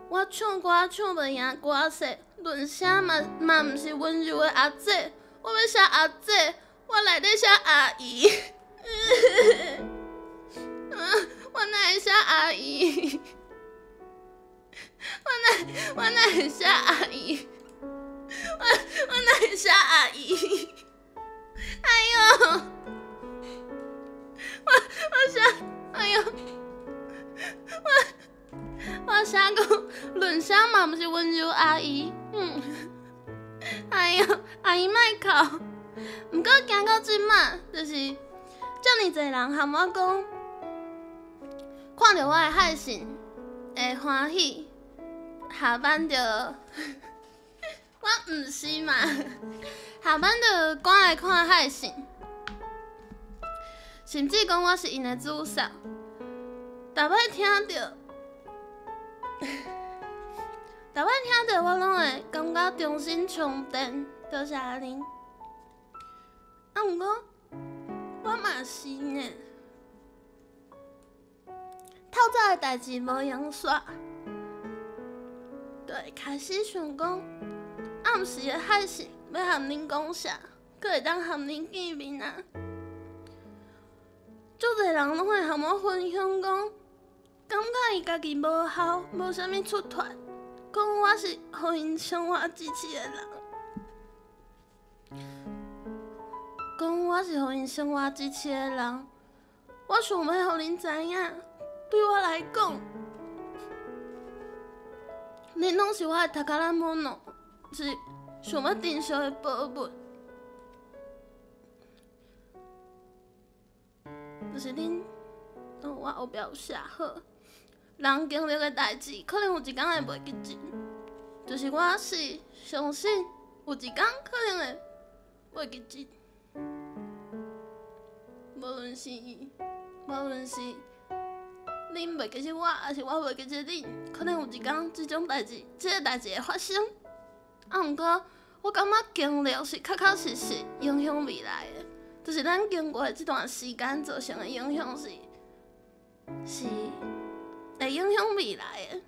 我唱歌唱袂赢歌手，论声嘛毋是温柔的阿姐，我欲写阿姐，我内底写阿姨。我哪会写阿姨？我哪会写阿姨？我哪会写阿姨？哎哟！我写，哎哟！我写讲论声嘛，毋是温柔阿姨，哎哟，阿姨莫哭。毋过行到这马，就是遮尔济人含我讲，看著我的海信，会欢喜，下班就我毋是嘛，下班就赶来看海信，甚至讲我是𪜶的主角。逐摆听著，逐摆听著，我攏會感覺重新充電。多謝恁。啊，毋過我嘛是呢，透早的代誌無閒煞，就會開始想講，暗時的海信欲和恁講啥，閣會當和恁見面啊。足濟人攏會和我分享講，感覺伊家己無效，無啥物出脫，講我是予𪜶生活支持的人，講我是予𪜶生活支持的人，我想欲予恁知影，對我來講，恁攏是我的寶物，是想欲珍惜的寶物。就是恁，哦，我後壁有寫好，人經歷的代誌，可能有一工會袂記得。就是我是相信有一工可能會袂記得。無論是恁袂記得我，抑是我袂記得恁，可能有一工這種代誌，這個代誌會發生。啊，毋過我感覺經歷是確確實實影響未來的。就是咱經過的這段時間造成的影響是會影響未來的。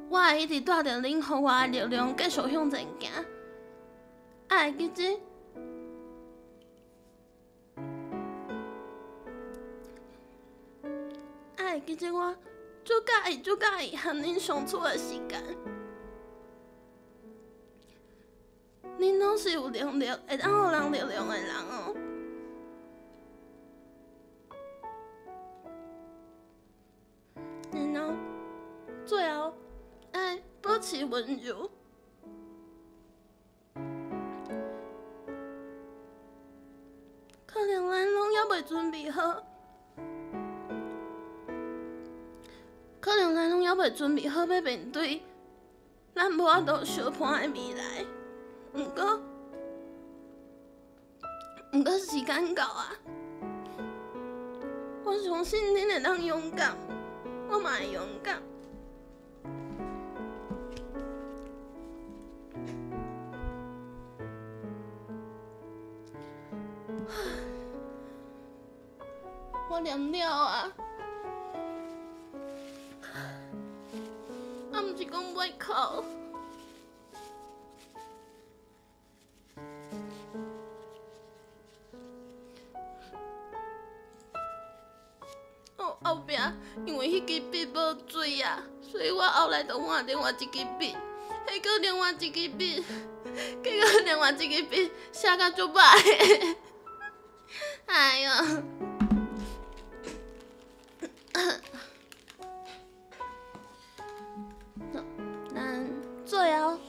我會一直帶著恁予我的力量繼續向前行。啊，會記得，啊，會記得我足佮意、足佮意和恁相處的時間。恁攏是有能力會當予人力量的人哦。然後最後愛保持溫柔，可能咱攏猶未準備好，可能咱攏猶未準備好欲面對咱無法度相伴的未來。毋過時間到啊！我相信恁會當勇敢，我嘛會勇敢。我念了啊，啊，毋是講袂哭。後壁因為彼支筆無水啊，所以我後來就換另外一支筆，彼閣另外一支筆，結果另外一支筆寫甲足歹。哎喲！咱最後，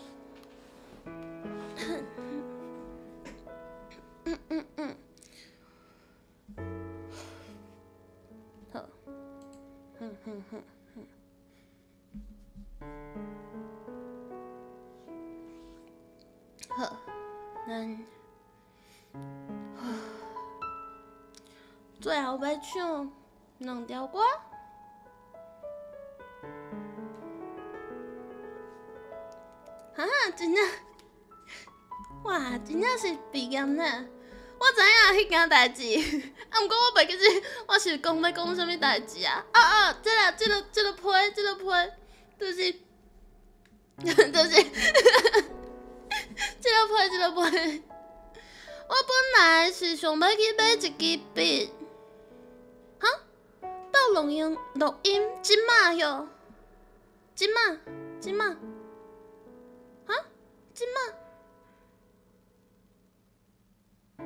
好。好，咱最後欲唱兩條歌。哈哈，真正，哇，真正是畢業呢！我知影彼件代誌，啊，毋過我袂記得我是講欲講啥物代誌啊！啊啊，這個、這個、這個批、這個批，就是就是這個批、這個批。我本來是想欲去買一支筆，哈？到錄音錄音，這馬喲？這馬這馬？哈？這馬？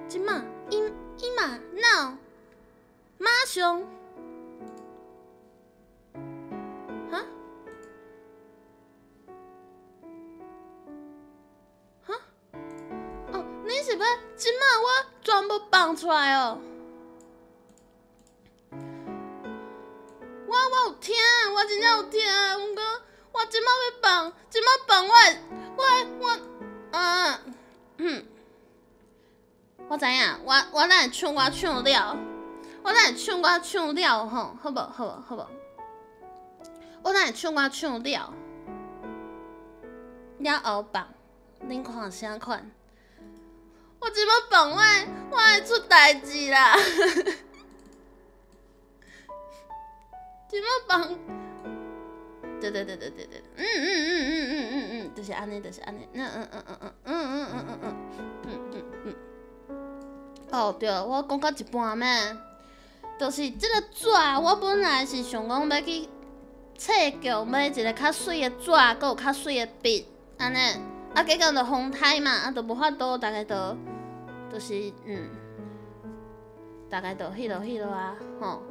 這馬？伊嘛？now？馬上？哈？哈？哦，你是欲這馬我全部放出來哦？我有聽，真正有疼，毋过我这马欲放，这马放我我我啊嗯，我知影，我等下唱歌唱了，我等下唱歌唱了吼，好无好无好无？我等下唱歌唱了，了后放，恁看啥款？我这马放我会出代志啦！这马放，对对对对对对，嗯嗯嗯嗯嗯嗯嗯，就是按呢，就是按呢，嗯嗯嗯嗯嗯嗯嗯嗯嗯嗯嗯嗯。哦对，我讲到一半咩？就是这个纸，我本来是想讲欲去册局买一个较媠的纸，阁有较媠的笔，按呢。啊，结果就风台嘛，啊，就无法度，大概就，就是大概就彼落彼落啊，吼，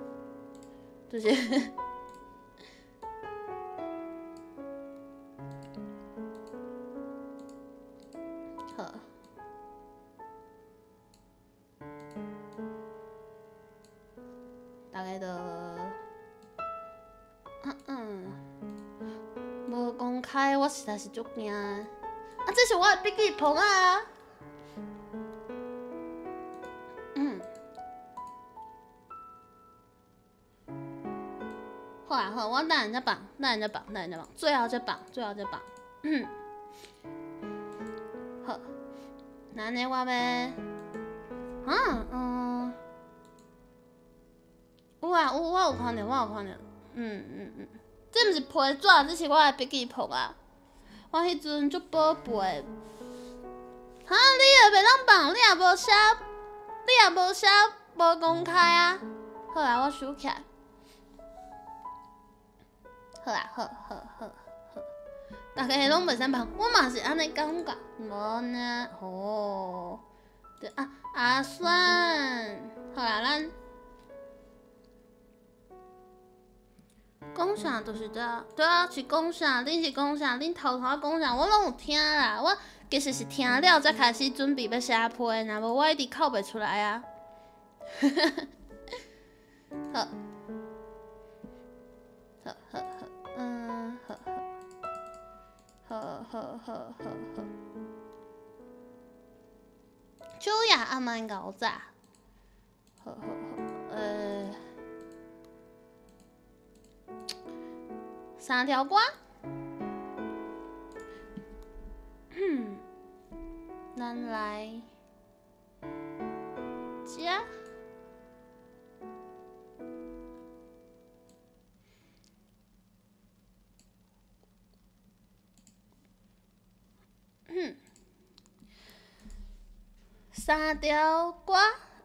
就是，好，大概就，无公开，我实在是足惊。啊，这是我的笔记簿啊！嗯，好啊好，我等下再放，等下再放，等下再放，最后再放，最后再放。嗯，好，那按呢我欲，啊嗯，有啊有，我有看著，我有看著，嗯嗯嗯，这毋是批纸，这是我的笔记簿啊。我彼阵足宝贝，哈！你也袂当放，你也无写，你也无写，无公开啊！好啊，我收起来。好啊，好好好好，大家拢袂使放，我嘛是按呢感觉，无呢，吼，对啊，阿算，好啦，咱。讲啥就是这，对啊，是讲啥？恁是讲啥？恁头头讲啥？我拢有听啦。我其实是听了才开始准备欲写批，若无我一直哭袂出来啊。好，好好好，嗯，好好，好好好好好。九夜阿曼熬早，好好好，三条歌，咱来食。三条歌，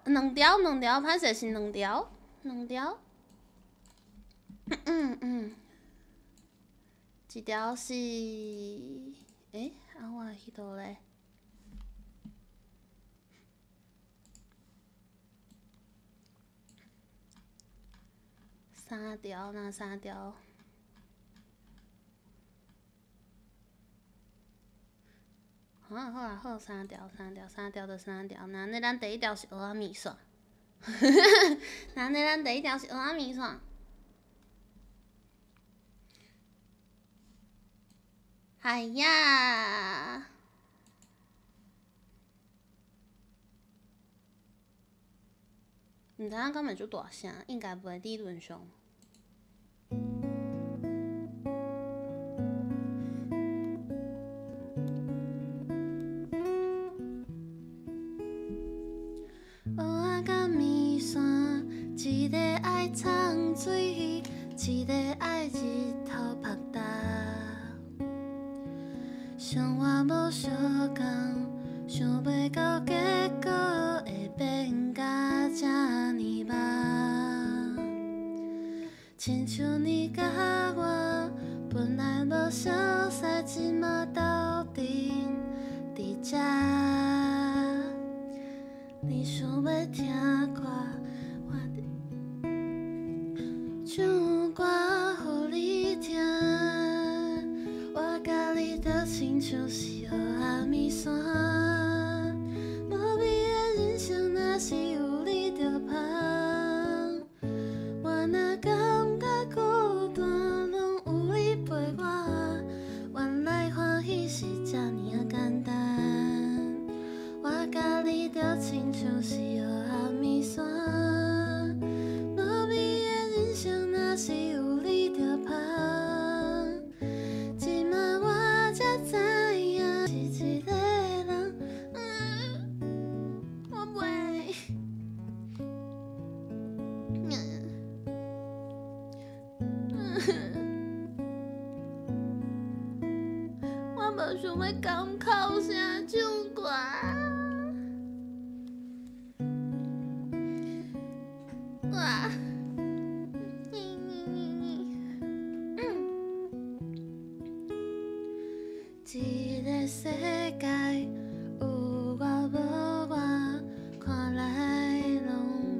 两条，两条，歹势是两条，两条。嗯嗯。一条是，欸，啊，我彼佗咧？三条，哪三条？好啊好啊好，三条，三条，三条就三条。那按呢咱第一条是蚵仔面线。那按呢咱第一条是蚵仔面线。哎呀！毋知影敢会足大声，应该袂理论上。蚵仔佮面线，一个爱藏水，一个爱日头曝焦。生活无相仝，想袂到结果会变甲这呢歹。亲像你佮我本来无熟似，这马斗阵伫这。你想欲听歌，我伫唱歌予你听。我佮你就亲像是蚵仔面线，无味的人生若是有你就芳。我若感觉孤单，拢嘛想欲共哭声唱歌。哇！这个世界有我无我，看来拢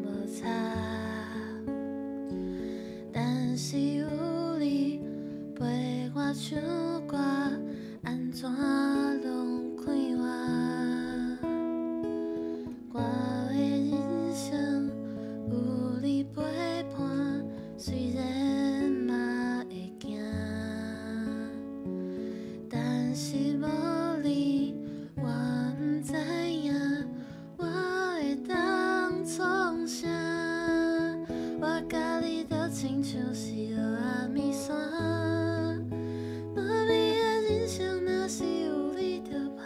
无差。但是有你陪我唱歌，按怎拢快活。我的人生有你陪伴，虽然嘛会惊，但是无你，我毋知影我会当创啥。我佮你就亲像是蚵仔面线，无味的人生若是有你就芳。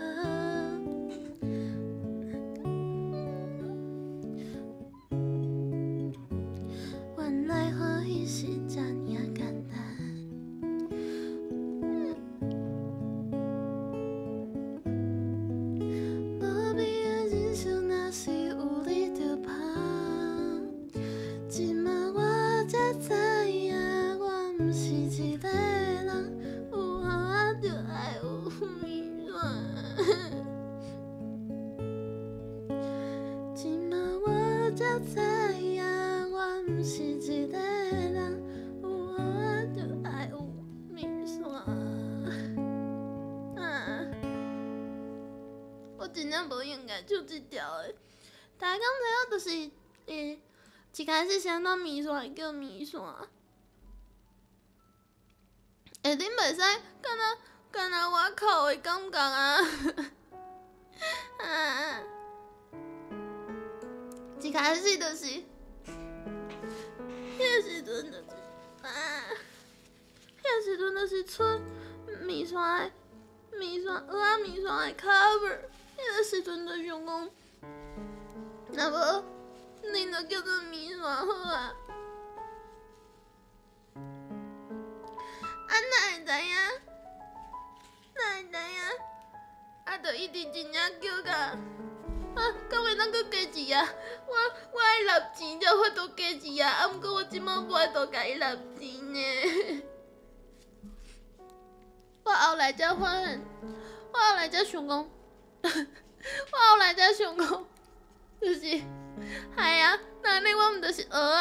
原来欢喜是遮尔仔简单。无味的人生若是有你就芳，这马我才知影，我毋是一个人，有蚵仔就爱有面线。这马我才知影，我毋是一个人，有蚵仔就爱有面线。啊！我真正无应该唱这条的。大家敢知影，就是一开始是按怎面线会叫面线？欸，恁袂使敢若我哭的感觉啊！啊！一开始就是，彼个时阵就是啊，彼个时阵就是出面线的面线，蚵仔面线的 cover。彼个时阵就想讲，若无恁就叫做面线好啊。啊，哪会知影？哪会知影？啊，就一直真正叫甲，啊，敢会当阁加钱啊？我爱纳钱才有法度加钱啊！啊，毋过我这摆无法度共伊纳钱呢。我后来才发现，我后来才想讲，我后来才想讲，就是，系啊，那按呢我毋就是蚵仔。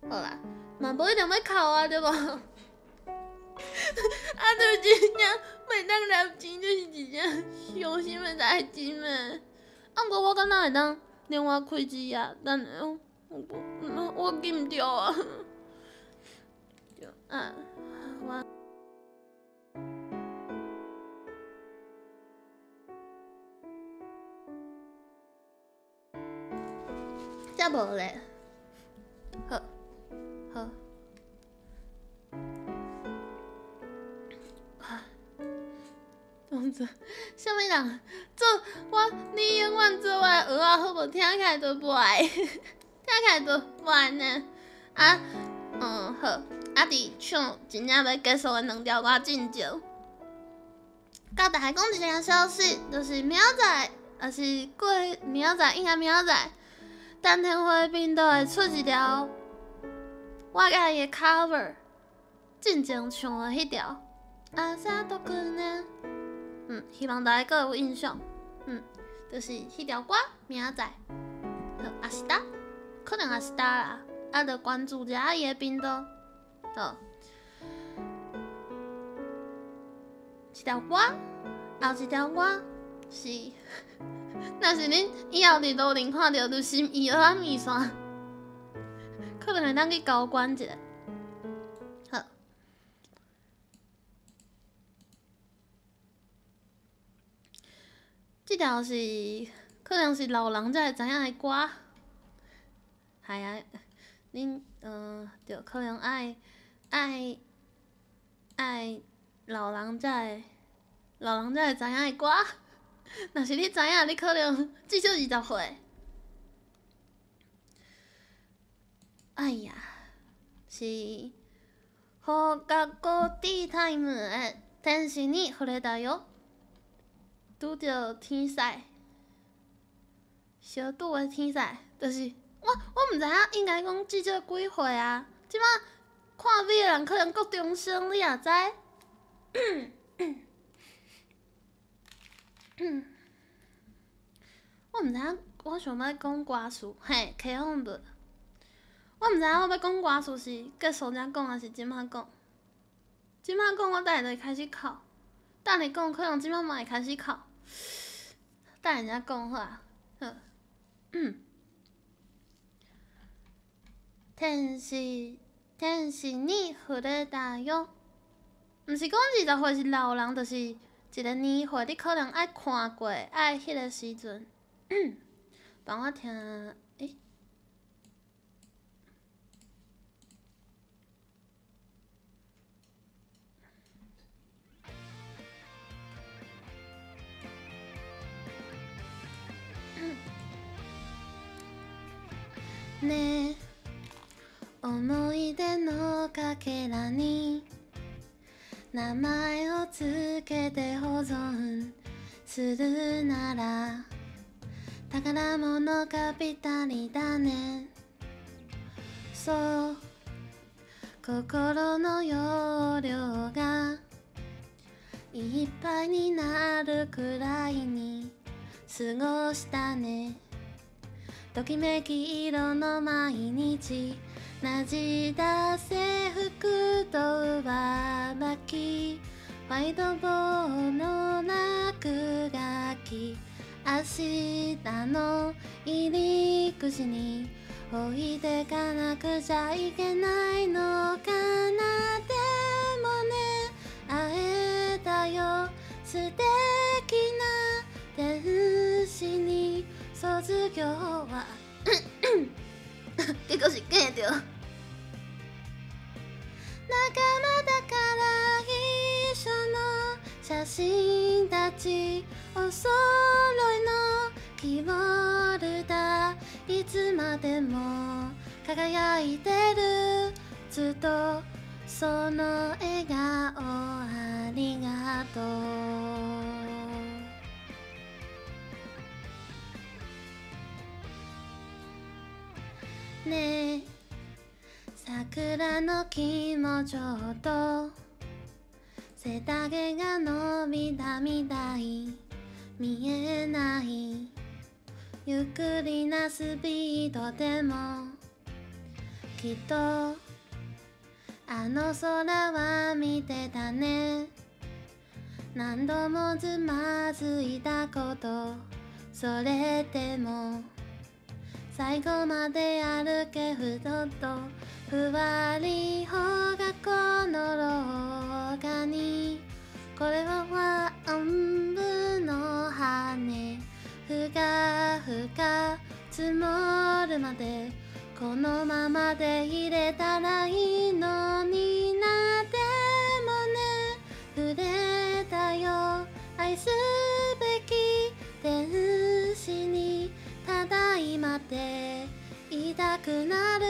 好啦，嘛无一定欲哭啊，对无？啊，就真正袂当纳钱，就是一件伤心的代志嘛。啊，毋过我敢若会当另外开一页，等下我记毋著啊。对啊，我。遮无咧，好，好。啊，当作啥物人做我？你永远做我的蚵仔好无？听起来就袂，听起来就袂呢。啊，好，啊，伫唱真正欲结束的两条歌进前，佮大家讲一个消息，就是明仔载，抑是过明仔载，应该明仔载，陈天辉频道会出一条我佮伊的 cover，进前唱的彼条。阿萨多姑娘，希望大家阁有印象。就是彼条歌，明仔载，好，阿是达，可能阿是达啦。啊，就关注一下伊的频道。好，一条歌，后一条歌是，若是恁以后伫路顶看著就心意蚵仔面线，可能会当去交关一下。好，这条是可能是老人才会知影的歌，系啊，恁对，可能爱老人才会知影的歌。若是你知影，你可能至少20岁。哎呀，是放課後ティータイム天使に触れたよ。拄著天使，小拄的天使，就是我毋知影應該講至少幾歲啊？這擺看美的人可能國中生，你也知？我毋知影，我想欲講歌詞，嘿，溪風無？我毋知影我欲講歌詞是結束才講，抑是這擺講？這擺講我等下就會開始哭，等下講可能這擺嘛會開始哭，等下才講好啊。好，天使天使に触れたよ。毋是講20歲是老人，就是一個年歲，你可能愛看過，愛彼個時陣。幫我聽，欸。ねえ、思い出のかけらに名前をつけて保存するなら寶物がぴったりだね。そう、心の容量がいっぱいになるくらいに過ごしたね。ときめき色の毎日なじだ制服と上履きホワイトボードの落書き明日の入り口に置いてかなくちゃいけないのかな。でもね、会えたよ、素敵な天使に。卒業は結構しっかりや仲間だから一緒の写真たちお揃いのキーボルダーいつまでも輝いてる。ずっとその笑顔ありがとう。ねえ、桜の木もちょっと背丈が伸びたみたい。見えないゆっくりなスピードでもきっとあの空は見てたね。何度もつまずいたこと、それでも最後まで歩け。ふととふわり放課後の廊下にこれはワンブの羽ふかふか積もるまでこのままでいれたらいいのにな。でもね、触れたよ、愛すべき天使に。ただいまって言いたくなる。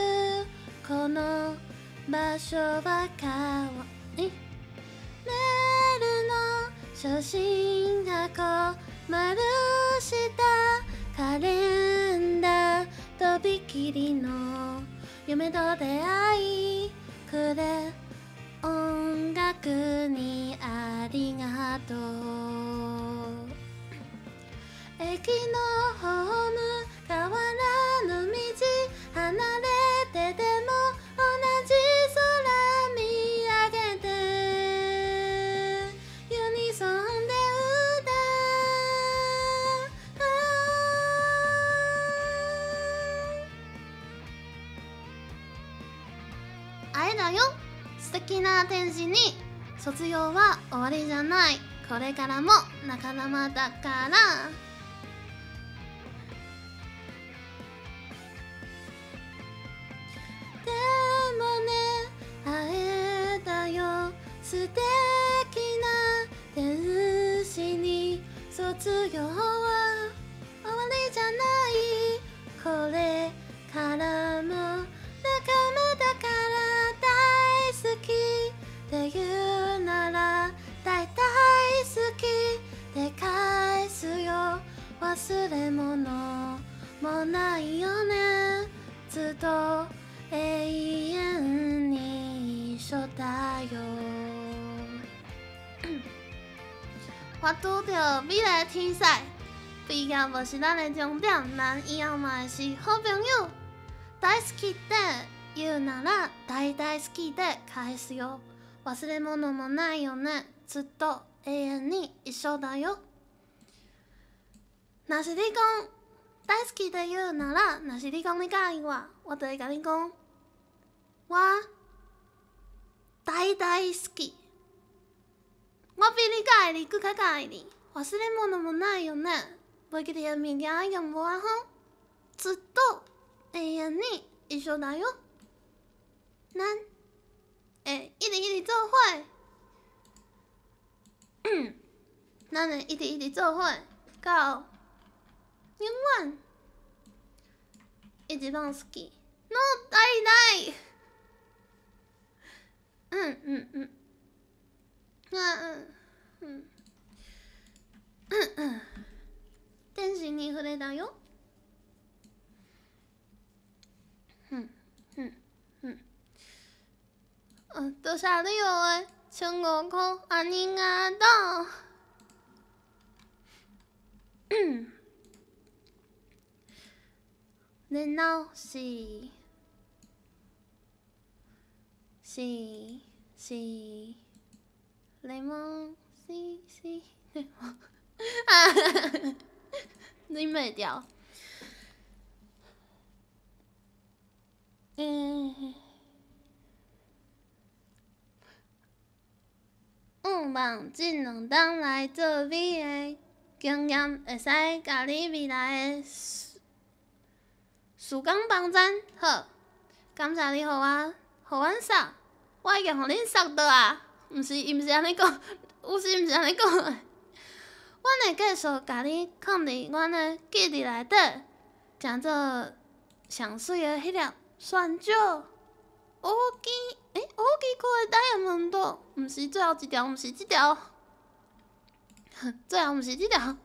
この場所はかわいい。メールの写真箱丸したカレンダーとびきりの夢と出会いくれ音楽にありがとう。駅のホーム変わらぬ道離れてても同じ空見上げてユニソンで歌う。会えだよ、素敵な天使に。卒業は終わりじゃない、これからも仲間だから。でもね、会えたよ、素敵な天使に。卒業は終わりじゃない、これからも仲間だから大好き。だよ。我拄著美丽天使，毕业无是咱的终点，咱以后嘛会是好朋友。大好きって言うなら大大好きで返すよ。忘れ物もないよね。ずっと永遠に一緒だよ。若是你講大好きで言うなら，若是你講你佮意我，我就會共你講，我大大好き。我比你佮意你，閣較佮意你。忘れ物もないよね。袂記得的物件已經無啊吼。ずっと永遠に一緒だよ。咱會一直一直做伙。咱會一直一直做伙，到永遠。一番好きの大大。うんうんうん。うんうんうんうん。天使に触れたよ。嗯嗯嗯。多謝你哦，1500塊，ありがとう。然後是是是檸檬是是檸檬，啊，忍袂牢。嗯，向望這兩冬來做美的經驗，會使共你未來的時光幫贊。好，感謝你予我，予阮殺，我已經予恁殺著啊！毋是，伊毋是按呢講，有時毋是按呢講的。阮會繼續共你囥佇阮的記憶內底，成做上媠的彼粒旋石。大き欸，大きく的ダイヤモンド，毋是最後一條，毋是這條，最後毋是這條。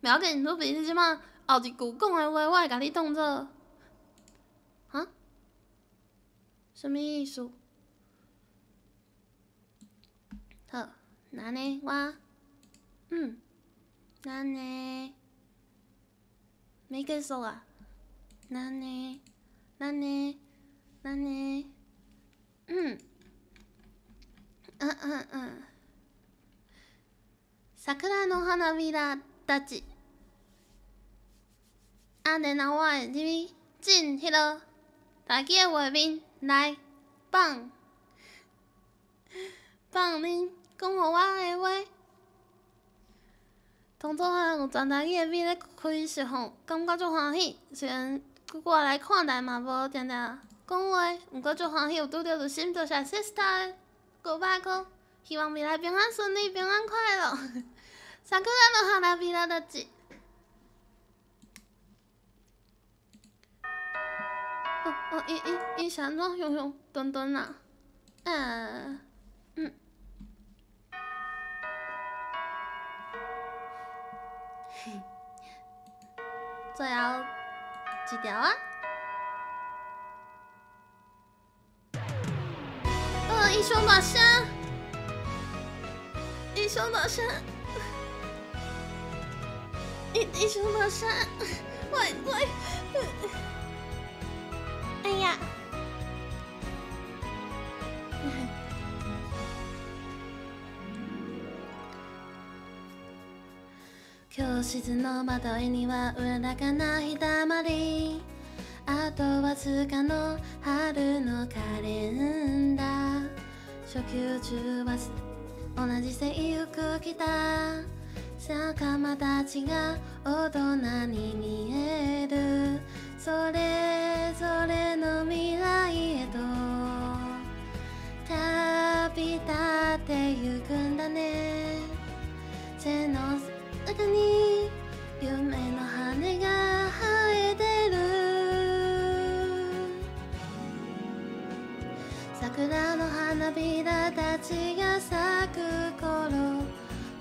袂要緊，魯比，你這擺後一句講的話，我會共你當做，哈？啥物意思？好，那呢，我，那呢，沒結束啊？那呢，那呢，那呢，嗯，嗯嗯嗯，桜の花びらたち。啊，然後我會入去進彼个台語的畫面來放放恁講予我的話。當初啊，有全台語的片咧開釋放，感覺足歡喜。雖然我來看待嘛無定定講話，毋過足歡喜有拄著心多謝 sister 500箍，希望未來平安順利，平安快樂。桜の花びらたち。哦哦，伊伊伊是按怎雄雄頓頓啊？啊，嗯。最後一條啊！哦，伊上大聲，伊上大聲，伊伊上大聲，喂喂，哎呀！教室の窓にはうららかな日だまり、あとわずかの春のカレンダー。初級中は同じ制服着た仲間たちが大人に見える。それぞれの未来へと旅立ってゆくんだね。背の中に夢の羽が生えてる。桜の花びらたちが咲く頃、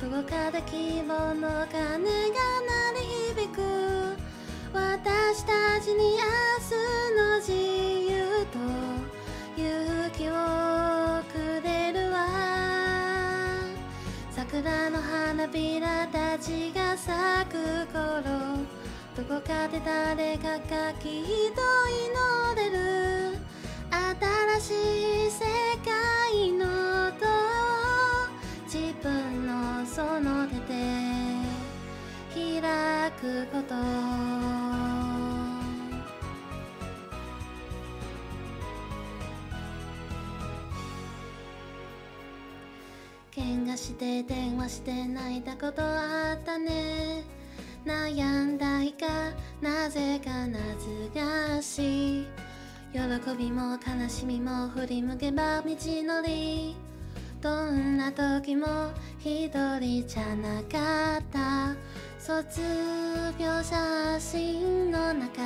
どこかで希望の鐘が鳴り響く。私たちに明日の自由と勇気をどこかで誰かがきっと祈れる新しい世界のドアを自分のその手で開くこと。喧嘩して電話して泣いたことあったね。悩んだ日かなぜか懐かしい。喜びも悲しみも振り向けば道のり。どんな時も一人じゃなかった。卒業写真の中、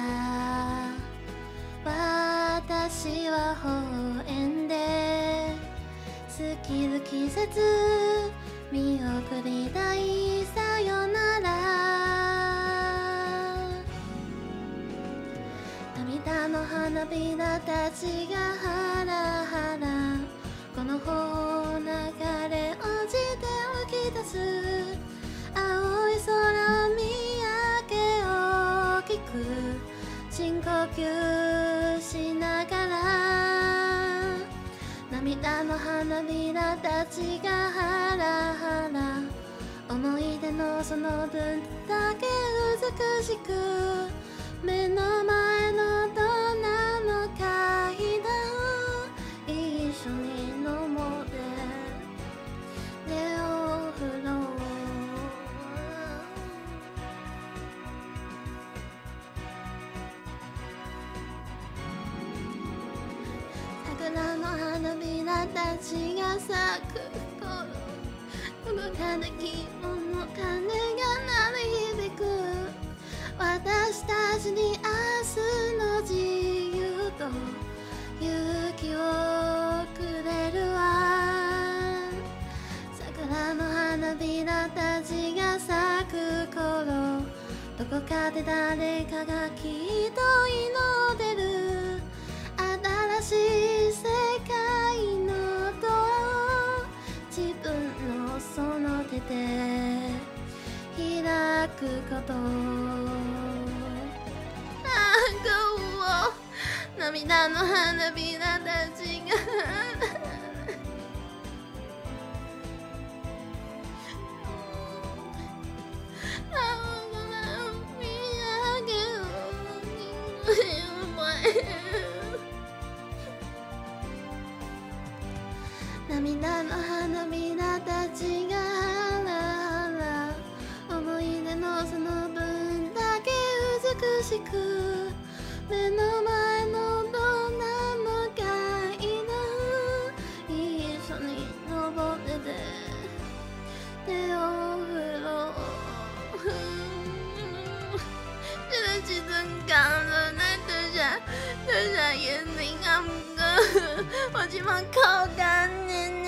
私は微笑んで過ぎる季節見送りたい。さよなら。涙の花びらたちがハラハラこの頬を流れ落ちて浮き出す。青い空を見上げ大きく深呼吸しながら、涙の花びらたちがハラハラ思い出のその分だけ美しく、目の前のドナの階段一緒に登って手を振ろう。桜の花びらたちが咲く頃、どこかで希望の鐘が鳴り響く。私たちに明日の自由と勇気をくれるわ。桜の花びらたちが咲く頃、どこかで誰かがきっと祈ってる。新しい世界のドアを自分のその手で開くこと。ああ、涙の花びらたちが涙の花びらたちがハラハラ思い出のその分だけ美しく、目の前のドナの階段一緒に登ってて手を振ろう。這個時陣講了，咱多謝多謝眼睛啊，毋過我這馬哭乾呢呢。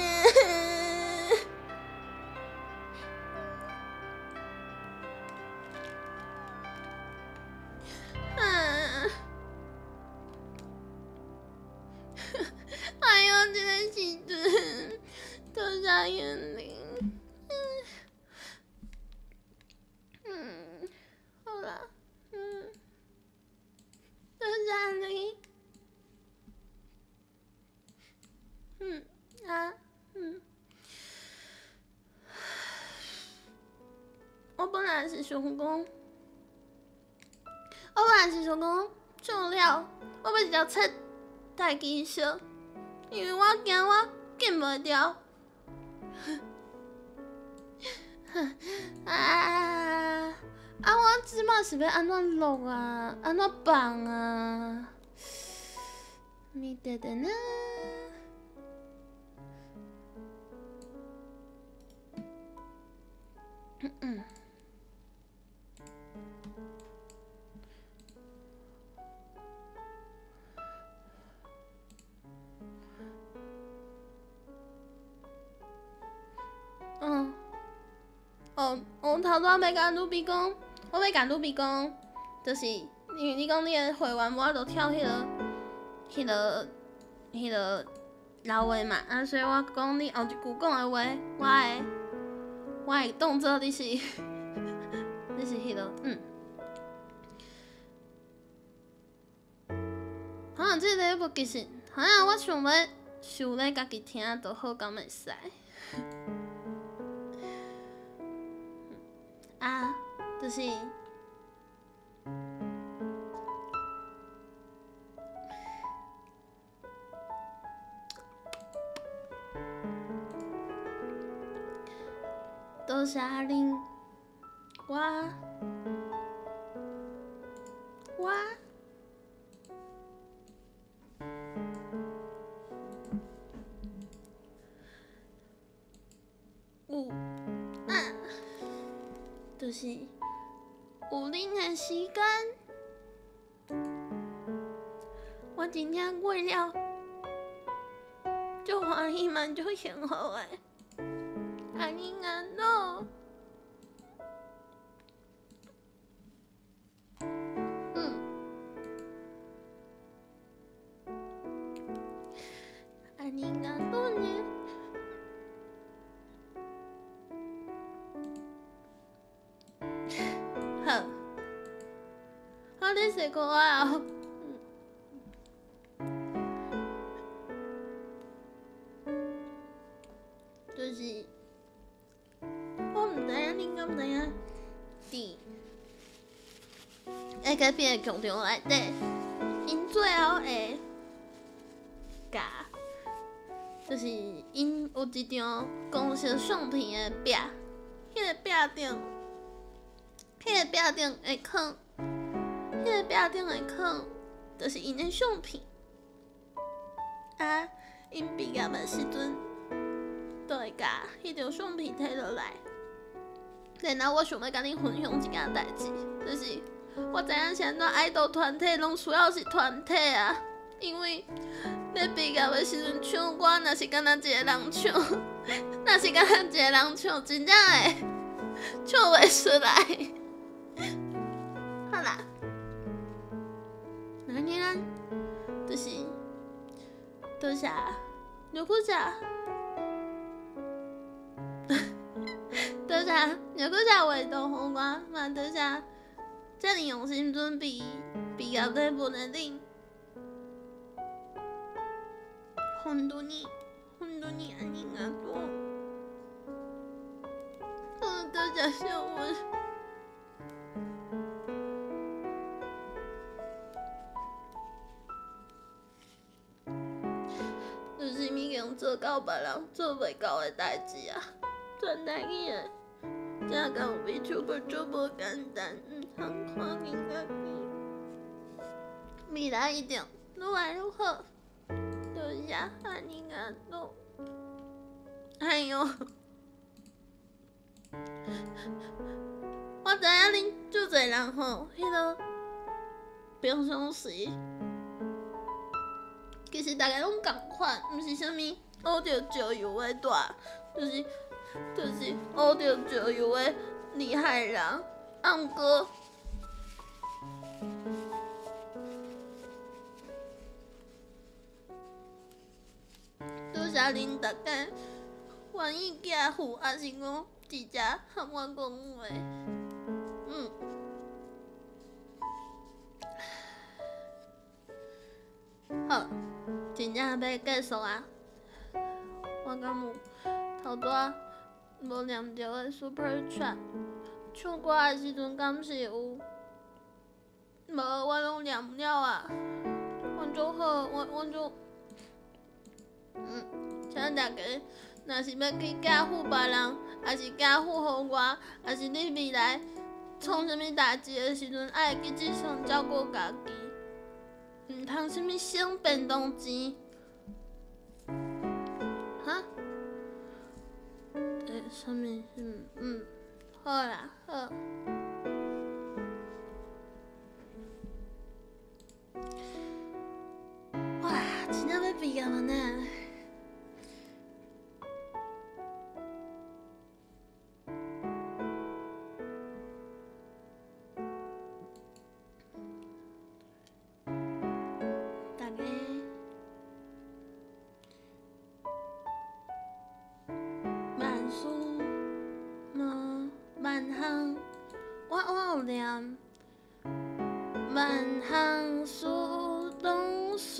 哎呦，這個時陣多謝眼睛。好啦，多謝你。我本來是想講，唱了，我欲直接切台語小，因為我驚我禁袂牢。啊！我這馬是欲按怎錄啊？按怎放啊？見ててな。哦，我頭拄仔欲共魯比講，我欲共魯比講，就是因為你講你的會員無法度跳彼個老話嘛，啊，所以我講你後一句講的話，我會當做你是彼個。哈，這個禮物其實，哈，我想欲想咧家己聽就好，敢會使？啊，就是。多謝恁，我有啊，就是有恁的時間，我真正過了，足歡喜嘛，足幸福的。ありがとう。嗯，ありがとうね。好，好，你洗裤啊？就是。我毋知影，恁敢知影？伫 AKB 的剧场内底，𪜶最後會共，就是𪜶有一張公式相片的壁，彼個壁頂會囥，就是𪜶的相片。啊，𪜶畢業的時陣，就會共彼張相片提落來。然後我想欲共恁分享一件代誌，就是我知影是按怎愛豆團體攏需要是團體啊，因為咧畢業的時陣唱歌，若是干焦一個人唱，若是干焦一個人唱，真正會唱袂出來。好啦，那你咱就是多謝，如果謝。多謝，如果謝畫圖予我，嘛多謝遮爾用心準備畢業禮物的恁。本当に本当にありがとう。多謝小文。就是物件做到別人做袂到的代誌啊！全台語的，正共 VTuber 做無簡單，毋通看輕家己。未來一定愈來愈好。多謝，ありがとう。哎喲，我知影恁足濟人吼，彼个平常時，其實大家攏仝款，毋是啥物學著石油的大，就是學著石油的厲害人。啊，毋過，多謝恁大家願意寄付，抑是講直接和我講話。嗯。好，真正欲結束啊！我敢有頭拄仔無念著的 Super Chat，唱歌的時陣敢是有？無，我攏念了啊！阮足好，我足，請大家，若是欲去寄付別人，抑是寄付予我，抑是你未來創啥物代誌的時陣，愛會記得先照顧家己，毋通啥物省便當錢。哈？啥物？好啦，好。哇，真正欲畢業了呢！大家萬事無萬項，我有念萬項事攏順